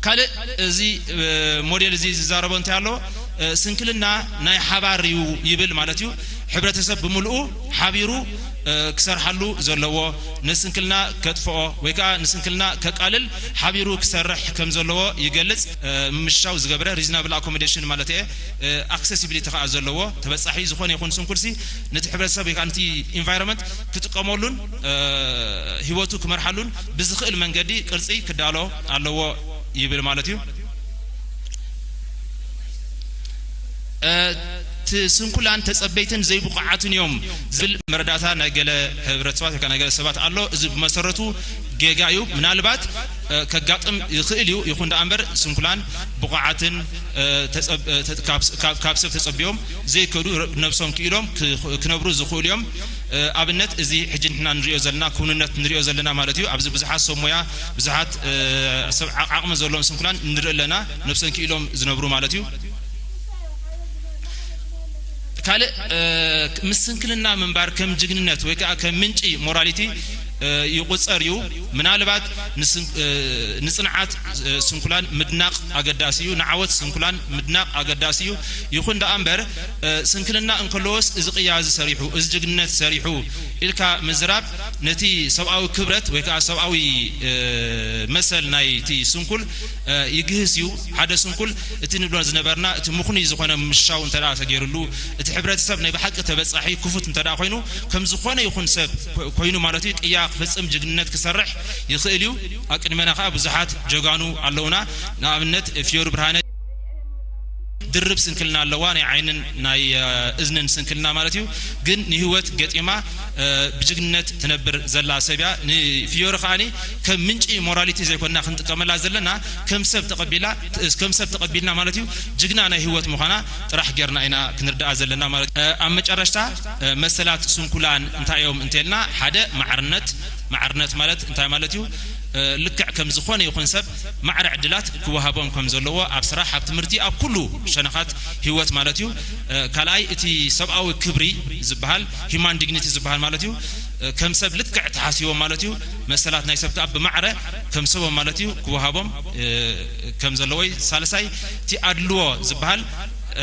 ካልእ እዚ ሞዴል እዚ ዝዛረቦ እንታይ ኣሎ? ስንክልና ናይ ሓባር እዩ ይብል ማለት እዩ። ሕብረተሰብ ብምልኡ ሓቢሩ ክሰርሓሉ ዘለዎ፣ ንስንክልና ከጥፍኦ ወይ ከዓ ንስንክልና ከቃልል ሓቢሩ ክሰርሕ ከም ዘለዎ ይገልጽ። ምምሻው ዝገብረ ሪዝናብል ኣኮሞዴሽን ማለት እየ። ኣክሰሲቢሊቲ ከዓ ዘለዎ፣ ተበጻሒ ዝኾነ ይኹን ስንኩልሲ ነቲ ሕብረተሰብ ወይ ከዓ ነቲ ኢንቫይሮንመንት ክጥቀመሉን ህይወቱ ክመርሓሉን ብዝኽእል መንገዲ ቅርጺ ክዳሎ ኣለዎ ይብል ማለት እዩ። እቲ ስንኩላን ተጸበይትን ዘይብቑዓትን እዮም ዝብል መረዳእታ ናይ ገለ ሕብረተሰባት ወይ ከዓ ናይ ገለ ሰባት ኣሎ። እዚ ብመሰረቱ ጌጋ እዩ። ምናልባት፣ እ፣ ከጋጥም ይኽእል እዩ። ይኹን ደኣ እምበር ስንኩላን ብቑዓትን፣ እ፣ ተጸብ-፣ እ፣ ተ-፣ ካብ፣ ካብ፣ ካብ ሰብ ተጸቢዮም ዘይከዱ ር-፣ ነብሶም ክኢሎም ክ-፣ ክነብሩ ዝኽእሉ እዮም። እ፣ ኣብነት እዚ ሕጂ ንሕና ንሪኦ ዘለና ክውንነት ንሪኦ ዘለና ማለት እዩ። ኣብዚ ብዙሓት ሰብ ሞያ፣ ብዙሓት፣ እ፣ ሰብ ዓቕ-፣ ዓቕሚ ዘለዎም ስንኩላን ንርኢ ኣለና፣ ነብሶም ክኢሎም ዝነብሩ ማለት እዩ። ካልእ፣ እ፣ ምስ ስንክልና ምንባር ከም ጅግንነት ወይ ከዓ ከም ምንጪ ሞራሊቲ፣ እ፣ ይቑጸር እዩ። ምናልባት ንስን-፣ እ፣ ንጽንዓት፣ እ፣ ስንኩላን ምድናቕ ኣገዳሲ እዩ። ንዓወት ስንኩላን ምድናቕ ኣገዳሲ እዩ። ይኹን ደኣ እምበር፣ እ፣ ስንክልና እንከለዎስ እዚ ቅያ እዚ ሰሪሑ፣ እዚ ጅግንነት ሰሪሑ ኢልካ ምዝራብ ነቲ ሰብኣዊ ክብረት ወይ ከዓ ሰብኣዊ፣ እ፣ መሰል ናይቲ ስንኩል፣ እ፣ ይግህስ እዩ። ሓደ ስንኩል እቲ ንብሎ ዝነበርና እቲ ምኽኑይ ዝኾነ ምሻው እንተ ደኣ ተገይሩሉ፣ እቲ ሕብረተሰብ ናይ ብሓቂ ተበጻሒ ክፉት እንተ ደኣ ኮይኑ፣ ከም ዝኾነ ይኹን ሰብ ኮ-፣ ኮይኑ ማለት እዩ፣ ቅያ ክፍጽም፣ ጅግንነት ክሰርሕ ይኽእል እዩ። ኣብ ቅድመና ከኣ ብዙሓት ጀጋኑ ኣለውና። ንኣብነት ፊዮሪ ብርሃነ ድርብ ስንክልና ኣለዋ፣ ናይ ዓይንን ናይ፣ እ፣ እዝንን ስንክልና ማለት እዩ። ግን ንህይወት ገጢማ፣ እ፣ ብጅግንነት ትነብር ዘላ ሰብ እያ። ንፊዮሪ ከኣኒ ከም ምንጪ ሞራሊቲ ዘይኮንና ክንጥቀመላ ዘለና፣ ከም ሰብ ተቐቢላ፣ ከም ሰብ ተቐቢልና ማለት እዩ፣ ጅግና ናይ ህይወት ምዃና ጥራሕ ጌርና ኢና ክንርድኣ ዘለና ማለት እዩ። እ፣ ኣብ መጨረሽታ፣ እ፣ መሰላት ስንኩላን እንታይ እዮም እንተልና፣ ሓደ ማዕርነት፣ ማዕርነት ማለት እንታይ ማለት እዩ? እ፣ ልክዕ ከም ዝኾነ ይኹን ሰብ ማዕረ ዕድላት ክወሃቦም ከም ዘለዎ፣ ኣብ ስራሕ፣ ኣብ ትምህርቲ፣ ኣብ ኩሉ ሸነኻት ህይወት ማለት እዩ። እ፣ ካልኣይ እቲ ሰብኣዊ ክብሪ ዝበሃል፣ ሂማን ዲግኒቲ ዝበሃል ማለት እዩ። እ፣ ከም ሰብ ልክዕ ተሓሲቦም ማለት እዩ። መሰላት ናይ ሰብ ከኣ ብማዕረ ከም ሰቦም ማለት እዩ ክወሃቦም፣ እ፣ ከም ዘለዎ እዩ። ሳልሳይ እቲ ኣድልዎ ዝበሃል፣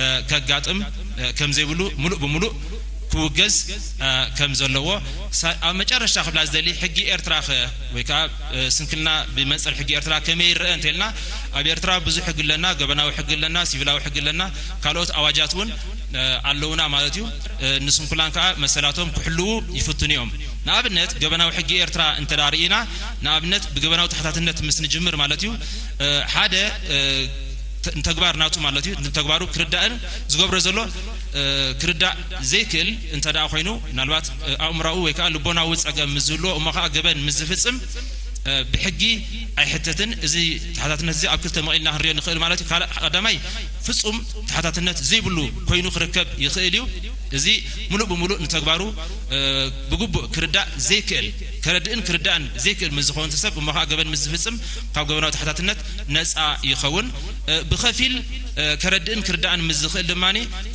እ፣ ከጋጥም፣ እ፣ ከም ዘይብሉ፣ ምሉእ ብምሉእ ክውገዝ፣ እ፣ ከም ዘለዎ። ሳ-፣ ኣብ መጨረሽታ ክብላ ዝደሊ፣ ሕጊ ኤርትራ ኸ፣ ወይ ከኣ፣ እ፣ ስንክልና ብመንጽር ሕጊ ኤርትራ ከመይ ይረአ እንተልና፣ ኣብ ኤርትራ ብዙሕ ሕጊ ኣለና፣ ገበናዊ ሕጊ ኣለና፣ ሲቪላዊ ሕጊ ኣለና፣ ካልኦት ኣዋጃት እውን፣ እ፣ ኣለውና ማለት እዩ። እ፣ ንስንኩላን ከኣ መሰላቶም ክሕልዉ ይፍትኑ እዮም። ንኣብነት፣ ገበናዊ ሕጊ ኤርትራ እንተ ደኣ ርኢና፣ ንኣብነት፣ ብገበናዊ ተሓታትነት ምስ ንጅምር ማለት እዩ፣ እ፣ ሓደ፣ እ፣ ተ-፣ ንተግባር ናቱ ማለት እዩ፣ ንተግባሩ ክርዳእን ዝገብሮ ዘሎ፣ እ፣ ክርዳእ ዘይክእል እንተ ደኣ ኮይኑ፣ ምናልባት፣ እ፣ ኣእምራዊ ወይ ከኣ ልቦናዊ ጸገም ምስ ዝህልዎ፣ እሞ ከኣ ገበን ምስ ዝፍጽም፣ እ፣ ብሕጊ ኣይሕተትን። እዚ ተሓታትነት እዚ ኣብ ክልተ መቒልና ክንሪኦ ንኽእል ማለት እዩ። ካልእ፣ ቀዳማይ፣ ፍጹም ተሓታትነት ዘይብሉ ኮይኑ ክርከብ ይኽእል እዩ። እዚ ምሉእ ብምሉእ ንተግባሩ፣ እ፣ ብግቡእ ክርዳእ ዘይክእል፣ ከረድእን ክርዳእን ዘይክእል ምስ ዝኸውን እቲ ሰብ፣ እሞ ከኣ ገበን ምስ ዝፍጽም ካብ ገበናዊ ተሓታትነት ነጻ ይኸውን። እ፣ ብኸፊል፣ እ፣ ከረድእን ክርዳእን ምስ ዝኽእል ድማ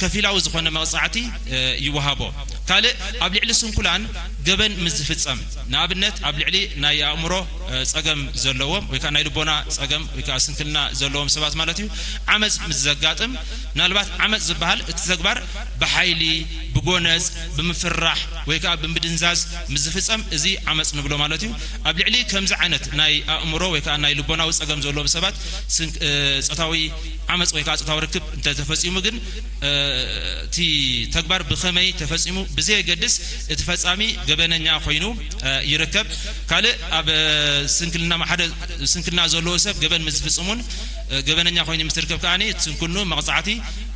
ከፊላዊ ዝኾነ መቕጻዕቲ፣ እ፣ ይወሃቦ። ካልእ፣ ኣብ ልዕሊ ስንኩላን ገበን ምስ ዝፍጸም፣ ንኣብነት፣ ኣብ ልዕሊ ናይ ኣእምሮ፣ እ፣ ጸገም ዘለዎም ወይ ከኣ ናይ ልቦና ጸገም ወይ ከኣ ስንክልና ዘለዎም ሰባት ማለት እዩ፣ ዓመጽ ምስ ዘጋጥም፣ ምናልባት ዓመጽ ዝበሃል እቲ ተግባር ብሓይሊ፣ ብጎነጽ፣ ብምፍርራሕ ወይ ከኣ ብምድንዛዝ ምስ ዝፍጸም፣ እዚ ዓመጽ ንብሎ ማለት እዩ። ኣብ ልዕሊ ከምዚ ዓይነት ናይ ኣእምሮ ወይ ከኣ ናይ ልቦናዊ ጸገም ዘለዎም ሰባት ስንክ-፣ እ፣ ጾታዊ ዓመጽ ወይ ከኣ ጾታዊ ርክብ እንተተፈጺሙ ግን፣ እ፣ እቲ ተግባር ብኸመይ ተፈጺሙ ብዘየገድስ፣ እቲ ፈጻሚ ገበነኛ ኮይኑ፣ እ፣ ይርከብ። ካልእ፣ ኣብ ስንክልና፣ ሓደ ስንክልና ዘለዎ ሰብ ገበን ምስ ዝፍጽሙን፣ እ፣ ገበነኛ ኮይኑ ምስ ዝርከብ ከኣ እቲ ስንኩልንኡ መቕጻዕቲ፣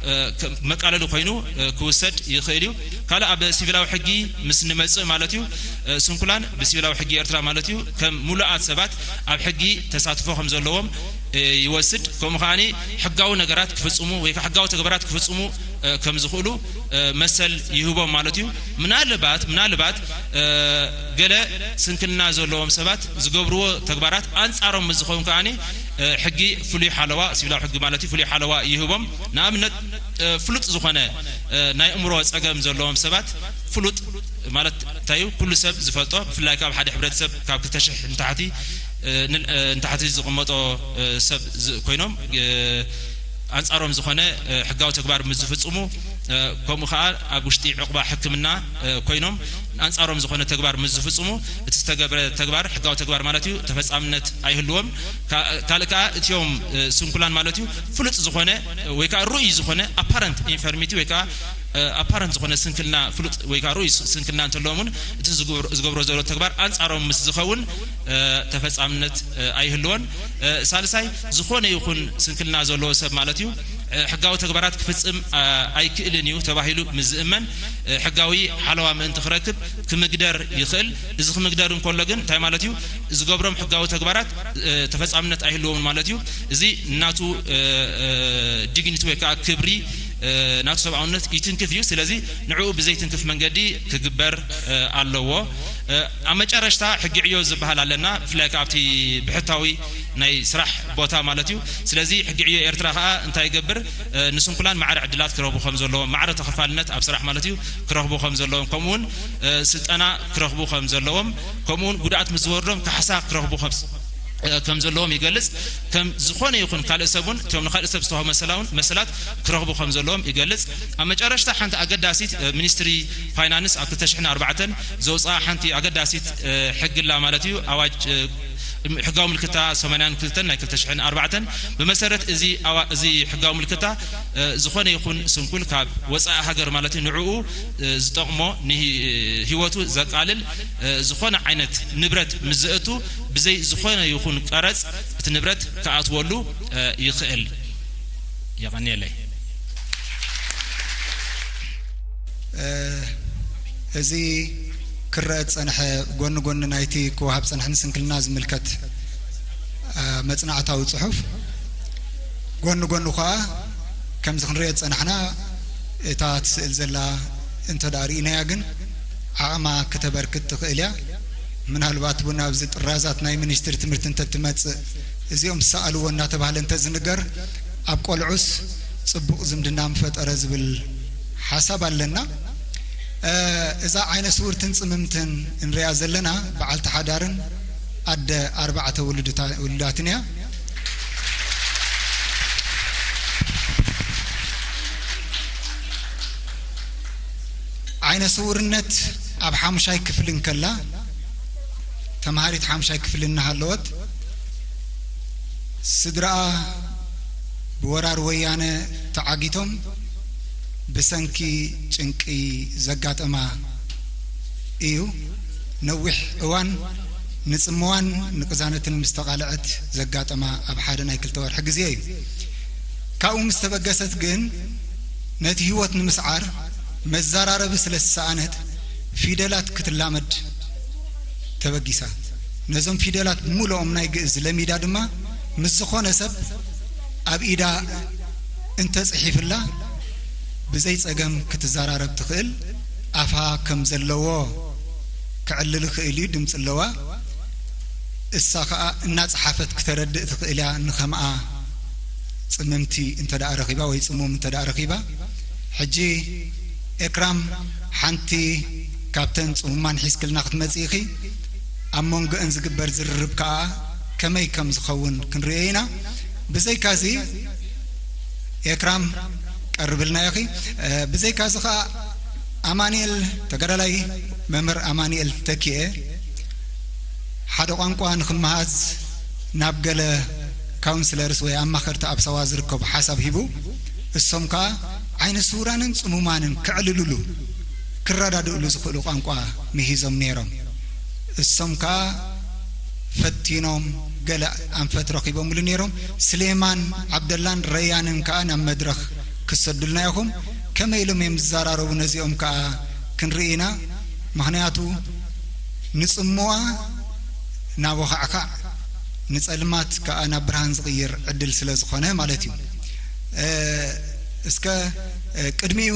እ፣ ከ-፣ መቃለሊ ኮይኑ፣ እ፣ ክውሰድ ይኽእል እዩ። ካልእ፣ ኣብ ሲቪላዊ ሕጊ ምስ ንመጽእ ማለት እዩ፣ እ፣ ስንኩላን ብሲቪላዊ ሕጊ ኤርትራ ማለት እዩ፣ ከም ምሉኣት ሰባት ኣብ ሕጊ ተሳትፎ ከም ዘለዎም፣ እ፣ ይወስድ። ከምኡ ከኣ ሕጋዊ ነገራት ክፍጽሙ ወይ ከኣ ሕጋዊ ተግባራት ክፍጽሙ፣ እ፣ ከም ዝኽእሉ፣ እ፣ መሰል ይህቦም ማለት እዩ። ምናልባት፣ ምናልባት፣ እ፣ ገለ ስንክልና ዘለዎም ሰባት ዝገብርዎ ተግባራት ኣንጻሮም ምስ ዝኸውን ከኣ፣ እ፣ ሕጊ ፍሉይ ሓለዋ፣ ሲቪላዊ ሕጊ ማለት እዩ፣ ፍሉይ ሓለዋ ይህቦም። ንኣብነት፣ እ፣ ፍሉጥ ዝኾነ፣ እ፣ ናይ እምሮ ጸገም ዘለዎም ሰባት፣ ፍሉጥ ማለት እንታይ እዩ? ኩሉ ሰብ ዝፈልጦ፣ ብፍላይ ካብ ሓደ ሕብረተሰብ ካብ ክልተ ሽሕ ንታሕቲ፣ እ፣ ን-፣ እ፣ ንታሕቲ ዝቕመጦ፣ እ፣ ሰብ ዝ-፣ ኮይኖም፣ እ፣ ኣንጻሮም ዝኾነ፣ እ፣ ሕጋዊ ተግባር ምስ ዝፍጽሙ፣ እ፣ ከምኡ ከኣ ኣብ ውሽጢ ዕቑባ ሕክምና፣ እ፣ ኮይኖም ኣንጻሮም ዝኾነ ተግባር ምስ ዝፍጽሙ፣ እቲ ዝተገብረ ተግባር፣ ሕጋዊ ተግባር ማለት እዩ፣ ተፈጻምነት ኣይህልዎም። ካ-፣ ካልእ ከኣ እቲኦም፣ እ፣ ስንኩላን ማለት እዩ፣ ፍሉጥ ዝኾነ ወይ ከኣ ርኡይ ዝኾነ ኣፓረንት ኢንፈርሚቲ ወይ ከኣ፣ እ፣ ኣፓረንት ዝኾነ ስንክልና፣ ፍሉጥ ወይ ከኣ ርኡይ ስ-፣ ስንክልና እንተለዎም እውን፣ እቲ ዝገብሮ፣ ዝገብሮ ዘሎ ተግባር ኣንጻሮም ምስ ዝኸውን፣ እ፣ ተፈጻምነት፣ እ፣ ኣይህልዎን። እ፣ ሳልሳይ፣ ዝኾነ ይኹን ስንክልና ዘለዎ ሰብ ማለት እዩ፣ ሕጋዊ ተግባራት ክፍጽም ኣይክእልን እዩ ተባሂሉ ምስ ዝእመን ሕጋዊ ሓለዋ ምእንቲ ክረክብ ክምግደር ይኽእል። እዚ ክምግደር እንከሎ ግን እንታይ ማለት እዩ? ዝገብሮም ሕጋዊ ተግባራት ተፈጻምነት ኣይህልዎምን ማለት እዩ። እዚ ናቱ ዲግኒቲ ወይ ከዓ ክብሪ ናቱ ሰብኣውነት ይትንክፍ እዩ። ስለዚ ንዕኡ ብዘይትንክፍ መንገዲ ክግበር ኣለዎ። ኣብ መጨረሽታ ሕጊ ዕዮ ዝበሃል ኣለና፣ ብፍላይ ከኣ ኣብቲ ብሕታዊ ናይ ስራሕ ቦታ ማለት እዩ። ስለዚ ሕጊ ዕዮ ኤርትራ ከኣ እንታይ ይገብር? ንስንኩላን ማዕረ ዕድላት ክረኽቡ ከም ዘለዎም፣ ማዕረ ተኸፋልነት ኣብ ስራሕ ማለት እዩ ክረኽቡ ከም ዘለዎም፣ ከምኡ እውን ስልጠና ክረኽቡ ከም ዘለዎም፣ ከምኡ እውን ጉድኣት ምስ ዝወርዶም ካሕሳ ክረኽቡ ከም ከም ዘለዎም ይገልጽ። ከም ዝኾነ ይኹን ካልእ ሰብ እውን እቶም ንኻልእ ሰብ ዝተዋህቡ መሰላውን መሰላት ክረኽቡ ከም ዘለዎም ይገልጽ። ኣብ መጨረሽታ ሓንቲ ኣገዳሲት ሚኒስትሪ ፋይናንስ ኣብ ክልተ ሽሕን ኣርባዕተን ዘውፅኣ ሓንቲ ኣገዳሲት ሕግላ ማለት እዩ። ኣዋጅ ሕጋዊ ምልክታ ሰማንያን ክልተን ናይ ክልተ ሽሕን ኣርባዕተን ብመሰረት እዚ ኣዋ- እዚ ሕጋዊ ምልክታ ዝኾነ ይኹን ስንኩል ካብ ወፃኢ ሃገር ማለት እዩ ንዕኡ ዝጠቕሞ ንሂወቱ ዘቃልል ዝኾነ ዓይነት ንብረት ምስ ዘእቱ ብዘይ ዝኾነ ይኹን ቀረጽ እቲ ንብረት ክኣትወሉ ይኽእል። የቐንየለይ። እዚ ክረአ ዝጸንሐ ጎኒ ጎኒ ናይቲ ክወሃብ ዝጸንሐ ንስንክልና ዝምልከት መጽናዕታዊ ጽሑፍ ጎኒ ጎኒ ኸኣ ከምዚ ክንሪኦ ዝጸናሕና እታ ትስእል ዘላ እንተ ደኣ ርኢናያ ግን ዓቕማ ክተበርክት ትኽእል እያ። ምናልባት እውን ኣብዚ ጥራዛት ናይ ሚኒስትሪ ትምህርቲ እንተትመጽእ እዚኦም ዝሰኣልዎ እናተባህለ እንተዝንገር ኣብ ቆልዑስ ጽቡቕ ዝምድና ምፈጠረ ዝብል ሓሳብ ኣለና። እዛ ዓይነ ስውርትን ጽምምትን እንሪኣ ዘለና በዓልቲ ሓዳርን ኣደ ኣርባዕተ ውሉዳትን እያ። ዓይነ ስውርነት ኣብ ሓሙሻይ ክፍሊ እንከላ ተምሃሪት ሓሙሻይ ክፍሊ እናሃለወት ስድራኣ ብወራር ወያነ ተዓጊቶም ብሰንኪ ጭንቂ ዘጋጠማ እዩ። ነዊሕ እዋን ንጽምዋን ንቅዛነትን ምስ ተቓልዐት ዘጋጠማ ኣብ ሓደ ናይ ክልተ ወርሒ ግዜ እዩ። ካብኡ ምስ ተበገሰት ግን ነቲ ህይወት ንምስዓር መዘራረቢ ስለ ዝሰኣነት ፊደላት ክትላመድ ተበጊሳ። ነዞም ፊደላት ብምልኦም ናይ ግእዝ ለሚዳ ድማ ምስ ዝኾነ ሰብ ኣብ ኢዳ እንተጽሒፍላ ብዘይ ጸገም ክትዘራረብ ትኽእል፣ ኣፋ ከም ዘለዎ ከዕልል ይኽእል እዩ፣ ድምጺ ኣለዋ። እሳ ኸኣ እናጸሓፈት ክተረድእ ትኽእል እያ፣ ንኸምኣ ጽምምቲ እንተ ደኣ ረኺባ ወይ ጽሙም እንተ ደኣ ረኺባ። ሕጂ ኤክራም ሓንቲ ካብተን ጽሙማን ሒዝክልና ክትመጺ ኢኺ። ኣብ መንጎአን ዝግበር ዝርርብ ከኣ ከመይ ከም ዝኸውን ክንርእዮ ኢና። ብዘይካዚ ኤክራም ቀርብልና ኢኺ። ብዘይካዚ ከኣ ኣማኑኤል ተጋዳላይ መምህር ኣማኑኤል ተኪኤ ሓደ ቋንቋ ንኽመሃዝ ናብ ገለ ካውንስለርስ ወይ ኣማኸርቲ ኣብ ሳዋ ዝርከቡ ሓሳብ ሂቡ፣ እሶም ከኣ ዓይነ ስውራንን ጽሙማንን ከዕልልሉ ክረዳድእሉ ዝኽእሉ ቋንቋ ምሂዞም ነይሮም። እሶም ከኣ ፈቲኖም ገለ ኣንፈት ረኺቦምሉ ነይሮም። ስሌማን ዓብደላን ረያንን ከኣ ናብ መድረኽ ክሰዱልና ኢኹም። ከመይ ኢሎም እዮም ዝዘራረቡ ነዚኦም ከኣ ክንርኢ ኢና። ምኽንያቱ ንጽምዋ ናብ ወኻዕካዕ ንጸልማት ከኣ ናብ ብርሃን ዝቕይር ዕድል ስለ ዝኾነ ማለት እዩ። እስከ ቅድሚኡ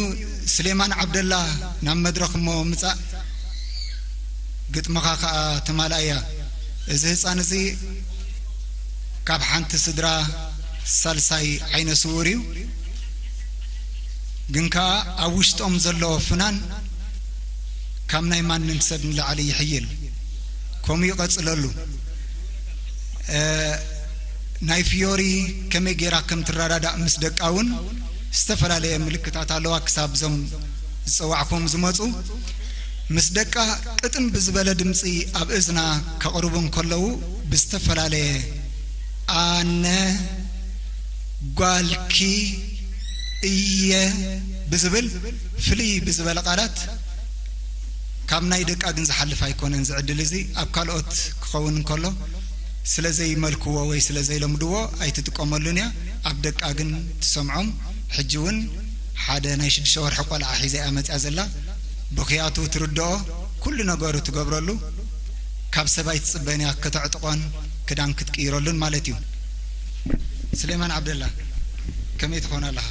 ስሌማን ዓብደላ ናብ መድረኽ እሞ ምጻእ፣ ግጥምኻ ከኣ ትማልኣ እያ። እዚ ህጻን እዚ ካብ ሓንቲ ስድራ ሳልሳይ ዓይነ ስውር እዩ። ግን ከኣ ኣብ ውሽጦም ዘሎ ፍናን ካብ ናይ ማንም ሰብ ንላዕሊ ይሕይል። ከምኡ ይቐጽለሉ። ናይ ፊዮሪ ከመይ ጌራ ከም ትረዳዳእ ምስ ደቃ እውን ዝተፈላለየ ምልክታት ኣለዋ። ክሳብ እዞም ዝጸዋዕኩም ዝመጹ ምስ ደቃ ቅጥን ብዝበለ ድምጺ ኣብ እዝና ከቕርቡ እንከለዉ ብዝተፈላለየ ኣነ ጓልኪ እየ ብዝብል ፍልይ ብዝበለ ቃላት ካብ ናይ ደቃ ግን ዝሓልፍ ኣይኮነን። ዝዕድል እዚ ኣብ ካልኦት ክኸውን እንከሎ ስለ ዘይመልክዎ ወይ ስለ ዘይለምድዎ ኣይትጥቀመሉን እያ። ኣብ ደቃ ግን ትሰምዖም። ሕጂ እውን ሓደ ናይ ሽዱሽተ ወርሒ ቆልዓ ሒዛ እያ መጽያ ዘላ። ብኽያቱ ትርድኦ፣ ኩሉ ነገሩ ትገብረሉ። ካብ ሰብ ኣይትጽበን እያ፣ ከተዕጥቖን ክዳን ክትቅይረሉን ማለት እዩ። ስሌማን ዓብደላ፣ ከመይ ትኾን ኣለኻ?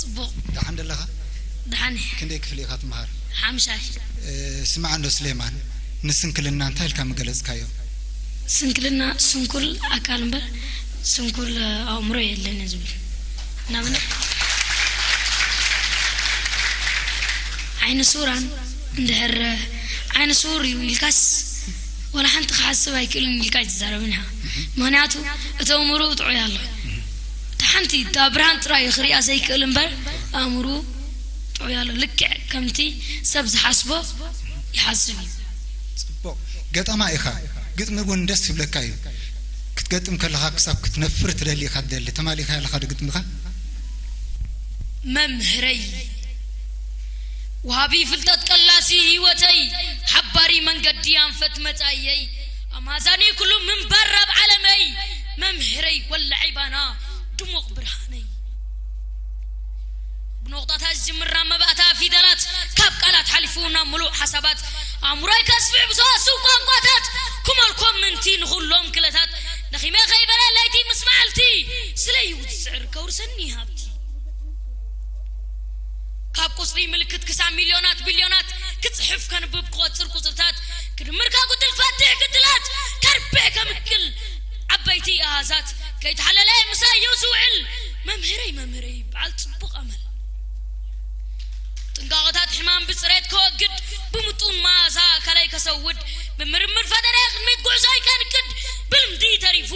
ጽቡቕ። ደሓን ደለኻ? ደሓን እየ። ክንደይ ክፍሊ ኢኻ ትመሃር? ሓምሻይ። እ፣ ስማዕ እንዶ ስሌማን፣ ንስንክልና እንታይ ኢልካ ምገለጽካዮ? ስንክልና ስንኩል ኣካል እምበር ስንኩል ኣእምሮ የለን እዩ ዝብል። ንኣብነት ዓይነ ስውራን እንድሕር ዓይነ ስውር እዩ ኢልካስ ዋላ ሓንቲ ክሓስብ ኣይክእልን ኢልካ ኣይትዛረብን ኢኻ። ምኽንያቱ እቲ ኣእምሮኡ ጥዑይ ኣሎ። እቲ ሓንቲ እታ ብርሃን ጥራይ እዩ ክሪኣ ዘይክእል እምበር ኣእምሮኡ ጥዑይ ኣሎ። ልክዕ ከምቲ ሰብ ዝሓስቦ ይሓስብ እዩ። ጽቡቕ ገጠማ ኢኻ። ግጥሚ እውን ደስ ይብለካ እዩ። ክትገጥም ከለኻ ክሳብ ክትነፍር ትደሊ ኢኻ ትደሊ። ተማሊእካ ኣለኻ ዶ ግጥምኻ? መምህረይ፣ ወሃቢ ፍልጠት ቀላሲ ህይወተይ፣ ሓባሪ መንገዲ ኣንፈት መጻኢየይ፣ ኣማዛኒ ኩሉ ምንባር ኣብ ዓለመይ፣ መምህረይ ወላዒ ባና ድሙቕ ብርሃነይ። ብነቑጣታት ዝጅምር ናብ መባእታ ፊደላት፣ ካብ ቃላት ሓሊፉ ናብ ምሉእ ሓሳባት፣ ኣእምሮይ ከስፍሕ ብሰዋስው ቋንቋታት፣ ክመልኮም ምንቲ ንኹሎም ክለታት፣ ደኺመ ከይበለ ለይቲ ምስ መዓልቲ፣ ስለ ህይወት ዝስዕር ከውርሰኒ ሃብቲ። ካብ ቁጽሪ ምልክት ክሳብ ሚልዮናት ቢልዮናት፣ ክጽሕፍ ከንብብ ክቖጽር ቁጽርታት፣ ክድምር ከጉድል ክፈትሕ ግድላት፣ ከርብሕ ከምክል ዓበይቲ ኣሃዛት፣ ከይተሓለለ ምሳይ እዩ ዝውዕል። መምህረይ መምህረይ በዓል ጽቡቕ ኣመል። ጥንቃቐታት ሕማም ብጽሬት ከወግድ፣ ብምጡን መኣዛ ኣካላይ ከሰውድ፣ ብምርምር ፈጠረ ቅድሚት ጉዕዞይ ከንክድ፣ ብልምዲ ተሪፉ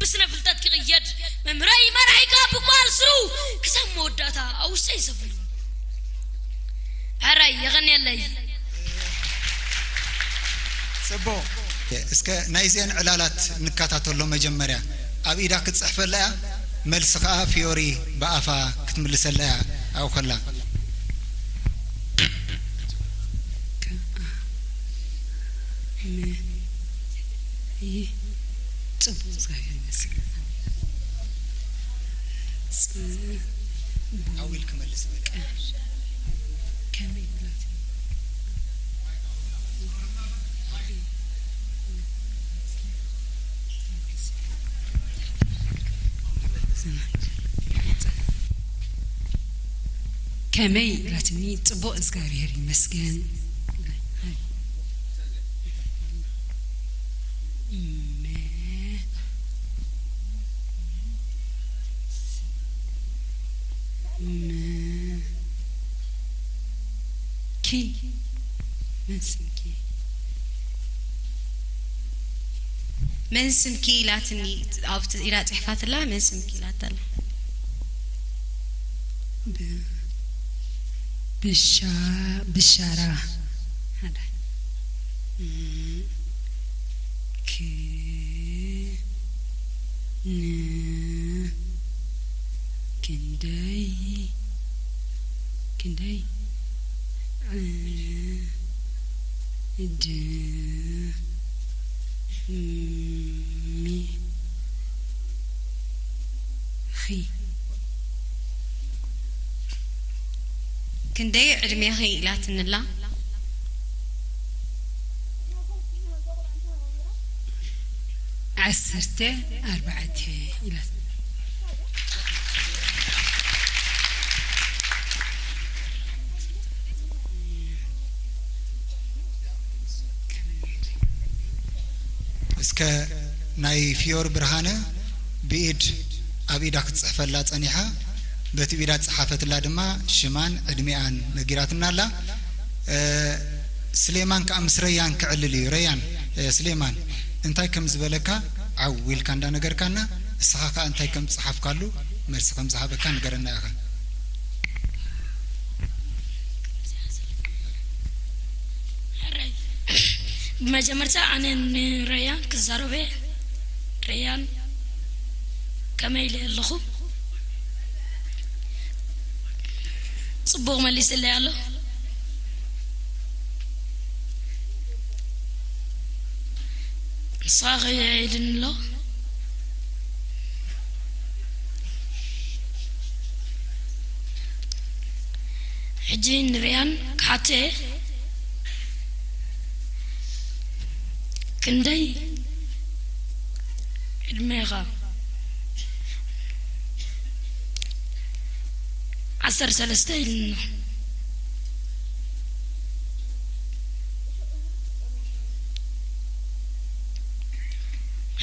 ብስነ ፍልጠት ክቕየድ፣ መምህረይ መራሒካ ብኳል ስሩ ክሳብ መወዳእታ ኣብ ውሽጠይ ሰፍሩ። ሕራይ የቐንየለይ። ጽቡቕ። እስከ ናይዚአን ዕላላት ንከታተሎ። መጀመርያ ኣብ ኢዳ ክትጽሕፈላ እያ፣ መልሲ ከኣ ፊዮሪ ብኣፋ ክትምልሰላ እያ። ኣብኡ ከላ። ከ-፣ ኣ-፣ ም-፣ ይ-፣ ጽቡቕ፣ እግዚኣብሔር ይመስገን። ጽ-፣ ዓው ኢልክ መልስ በል። ቀ-፣ ከመይ ይብላት? ከመይ ኢላትኒ? ጽቡቕ፣ እግዚኣብሔር ይመስገን። እመ-፣ እመ-፣ ኪ፣ መን ስምኪ? መን ስምኪ ኢላትኒ፣ ኣብቲ ኢላ ጽሒፋትላ፣ መን ስምኪ ኢላታ ኣላ። ብ-፣ ብሻ-፣ ብሻራ። ሓደ። ም-፣ ክ-፣ ን-፣ ክንደይ፣ ክንደይ፣ ዕ-፣ ድ-፣ ሚ-፣ ኺ። ክንደይ ዕድሜኺ ኢላትኒ ኣላ። ዓሰርተ ኣርባዕተ ኢላት። እስከ ናይ ፊዮር ብርሃነ ብኢድ ኣብ ኢዳ ክትጽሕፈላ ጸኒሓ፣ በቲ ብኢዳ ዝጸሓፈትላ ድማ ሽማን ዕድሜኣን ነጊራትና ኣላ። እ፣ ስሌማን ከኣ ምስ ረያን ክዕልል እዩ። ረያን፣ እ፣ ስሌማን እንታይ ከም ዝበለካ ዓው ኢልካ እንዳነገርካና፣ እስኻ ከኣ እንታይ ከም ዝጸሓፍካሉ መልሲ ከም ዝሃበካ ንገረና ኢኻ። ሕራይ። ብመጀመርታ ኣነ ንረያን ክዛረበ፣ ረያን ከመይ ኢለ ኣለኹ? ጽቡቕ መሊስለይ ኣሎ። ንስኻ ከ ኢልኒ ኣሎ። ሕጂ ንሪኣን ክሓቶ እየ። ክንደይ ዕድሜኻ? ዓሰርተ ሰለስተ ኢልና።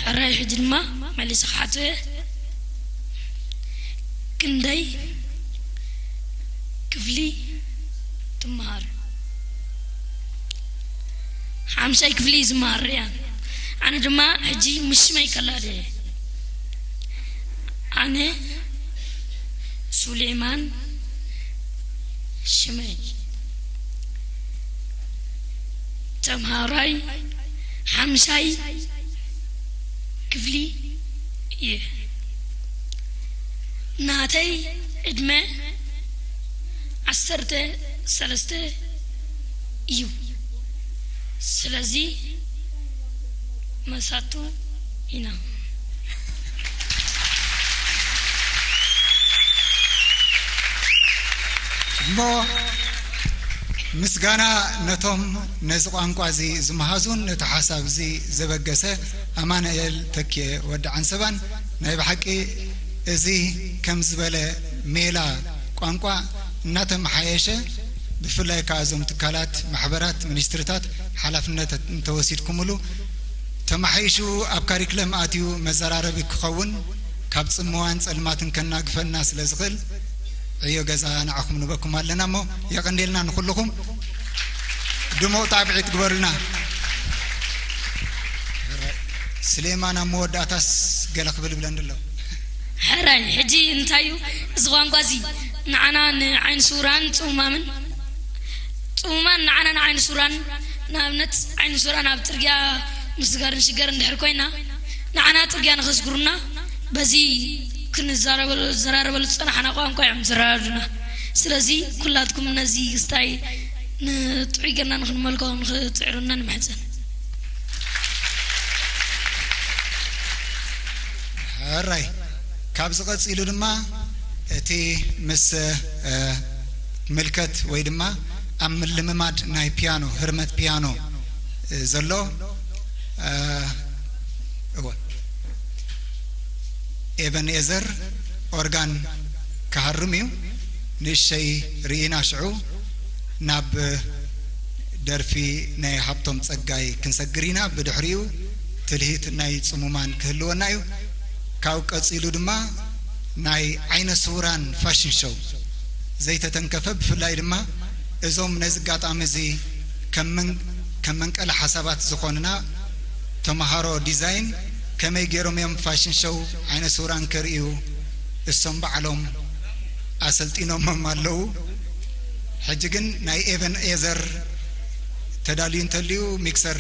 ሕራይ፣ ሕጂ ድማ መሊሰ ክሓቶ እየ። ክንደይ ክፍሊ ትመሃር? ሓምሻይ ክፍሊ ዝመሃር እያ። ኣነ ድማ ሕጂ ምስ ሽመይ ከላደ እየ። ኣነ ሱሌማን ሽመይ፣ ተምሃራይ ሓምሻይ ክፍሊ እየ። ናተይ ዕድመ ዓሰርተ ሰለስተ እዩ። ስለዚ መሳቱ ኢና። እሞ ምስጋና ነቶም ነዚ ቋንቋ እዚ ዝመሃዙን ነቲ ሓሳብ እዚ ዘበገሰ ኣማኑኤል ተኪኤ ወዲ ዓንሰባን። ናይ ብሓቂ እዚ ከም ዝበለ ሜላ ቋንቋ እናተመሓየሸ፣ ብፍላይ ከኣ እዞም ትካላት፣ ማሕበራት፣ ሚኒስትሪታት ሓላፍነት እንተወሲድኩምሉ፣ ተመሓይሹ ኣብ ካሪክለም ኣትዩ መዘራረቢ ክኸውን፣ ካብ ጽምዋን ጸልማትን ከናግፈና ስለ ዝኽእል፣ ዕዮ ገዛ ንዓኹም ንበኩም ኣለና። እሞ የቐንዴልና ንኹልኹም። ድሙቕ ጣብዒት ግበሩልና። ስሌማን ኣብ መወዳእታስ ገለ ክብል ይብለኒ ኣሎ። ሕራይ፣ ሕጂ እንታይ እዩ እዚ ቋንቋ እዚ ንዓና ንዓይኒ ስውራን ጽሙማምን፣ ጽሙማን ንዓና ንዓይኒ ስውራን፣ ንኣብነት ዓይኒ ስውራን ኣብ ጽርግያ ምስጋር ንሽገር እንድሕር ኮይና፣ ንዓና ጽርግያ ንኸስግሩና፣ በዚ ክንዘራረበሉ፣ ዝዘራረበሉ ዝጸናሕና ቋንቋ እዮም ዝረዳዱና። ስለዚ ኩላትኩም ነዚ ክስታይ ንጥዑይ ጌርና ንኽንመልኮ ንኽትጽዕሩና ንምሕጸን። ሕራይ፣ ካብዚ ቀጺሉ ድማ እቲ ምስ፣ እ፣ ምልከት ወይ ድማ ኣብ ምልምማድ ናይ ፒያኖ፣ ህርመት ፒያኖ፣ እ፣ ዘሎ፣ እ፣ እወ፣ ኤቨን ኤዘር ኦርጋን ክሃርም እዩ። ንእሸይ ርኢና ሽዑ ናብ ደርፊ ናይ ሃብቶም ጸጋይ ክንሰግር ኢና። ብድሕሪኡ ትልሂት ናይ ጽሙማን ክህልወና እዩ። ካብ ቀጺሉ ድማ ናይ ዓይነ ስውራን ፋሽን ሾው ዘይተተንከፈ፣ ብፍላይ ድማ እዞም ነዚ ኣጋጣሚ እዚ ከም መን-፣ ከም መንቀሊ ሓሳባት ዝኾኑና ተምሃሮ ዲዛይን ከመይ ገይሮም እዮም ፋሽን ሾው ዓይነ ስውራን ከርእዩ እሶም ባዕሎም ኣሰልጢኖሞም ኣለዉ። ሕጂ ግን ናይ ኤቨን ኤዘር ተዳልዩ እንተልዩ ሚክሰር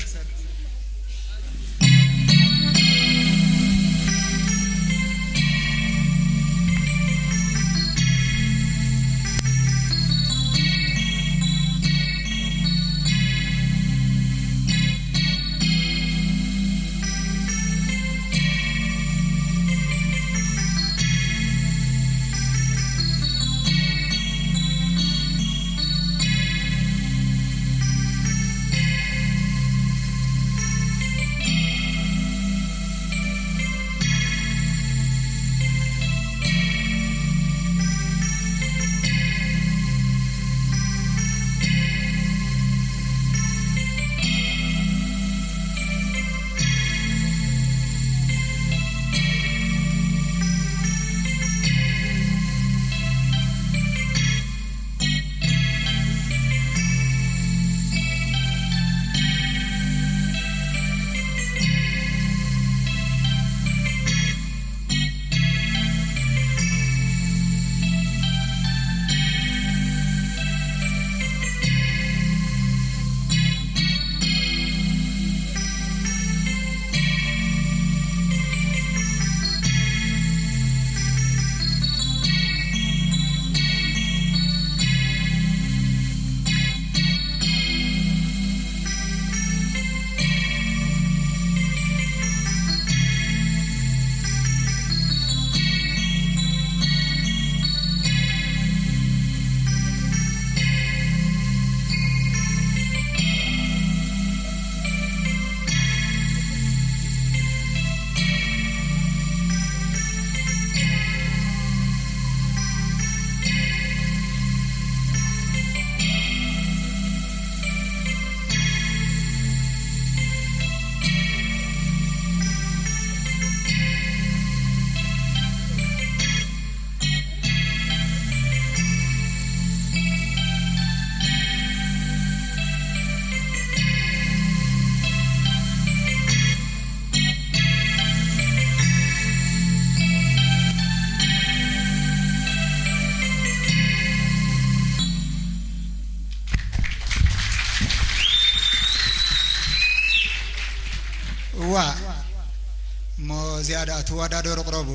ትወዳደሩ ቅረቡ።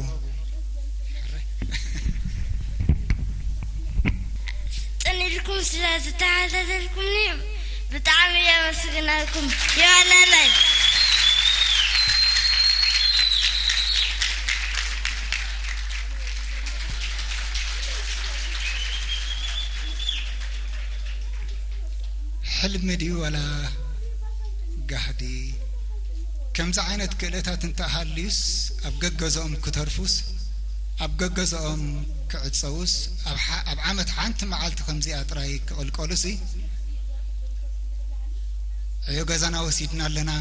ጽን ኢልኩም ስለ ዝተሓታተልኩምኒ ብጣዕሚ የመስግነኩም። የቐንየለይ። ሕልሚ ድዩ ዋላ ጋህዲ? ከምዚ ዓይነት ክእለታት እንተሃልዩስ፣ ኣብ ገገዝኦም ክተርፉስ፣ ኣብ ገገዝኦም ክዕጸዉስ፣ ኣብ ዓመት ሓንቲ መዓልቲ ከምዚኣ ጥራይ ክቕልቀሉሲ፣ ዕዮ ገዛና ወሲድና ኣለና።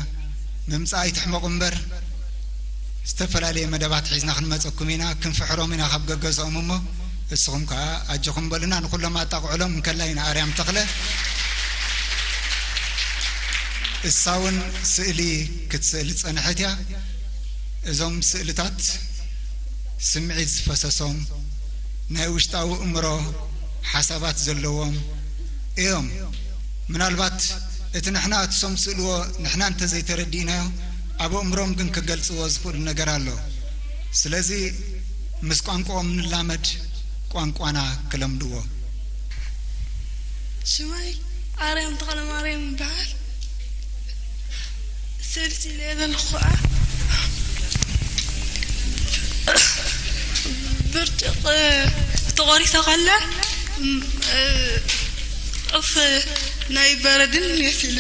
ምምጻእ ኣይትሕመቑ እምበር፣ ዝተፈላለየ መደባት ሒዝና ክንመጸኩም ኢና። ክንፍሕሮም ኢና ካብ ገገዝኦም እሞ፣ እስኹም ከኣ ኣጆኹም በሉና። ንኹሎም ኣጣቕዕሎም። እንከላይ ንኣርያም ተኽለ፣ እሳ እውን ስእሊ ክትስእል ዝጸንሐት እያ። እዞም ስእልታት ስምዒት ዝፈሰሶም፣ ናይ ውሽጣዊ እምሮ ሓሳባት ዘለዎም እዮም። ምናልባት እቲ ንሕና እትሶም ስእልዎ ንሕና እንተዘይተረዲእናዮ፣ ኣብ ኣእምሮም ግን ክገልጽዎ ዝኽእሉ ነገር ኣሎ። ስለዚ ምስ ቋንቋኦም ንላመድ፣ ቋንቋና ክለምድዎ። ሽመይ ኣርያም ተኽለማርያም ይበሃል። ስእሊ ስኢለ ዘለኹ ከዓ ብርጭቕ ተቖሪሳ ከላ ም- እ፣ ዑፍ ናይ በረድን መሲሉ።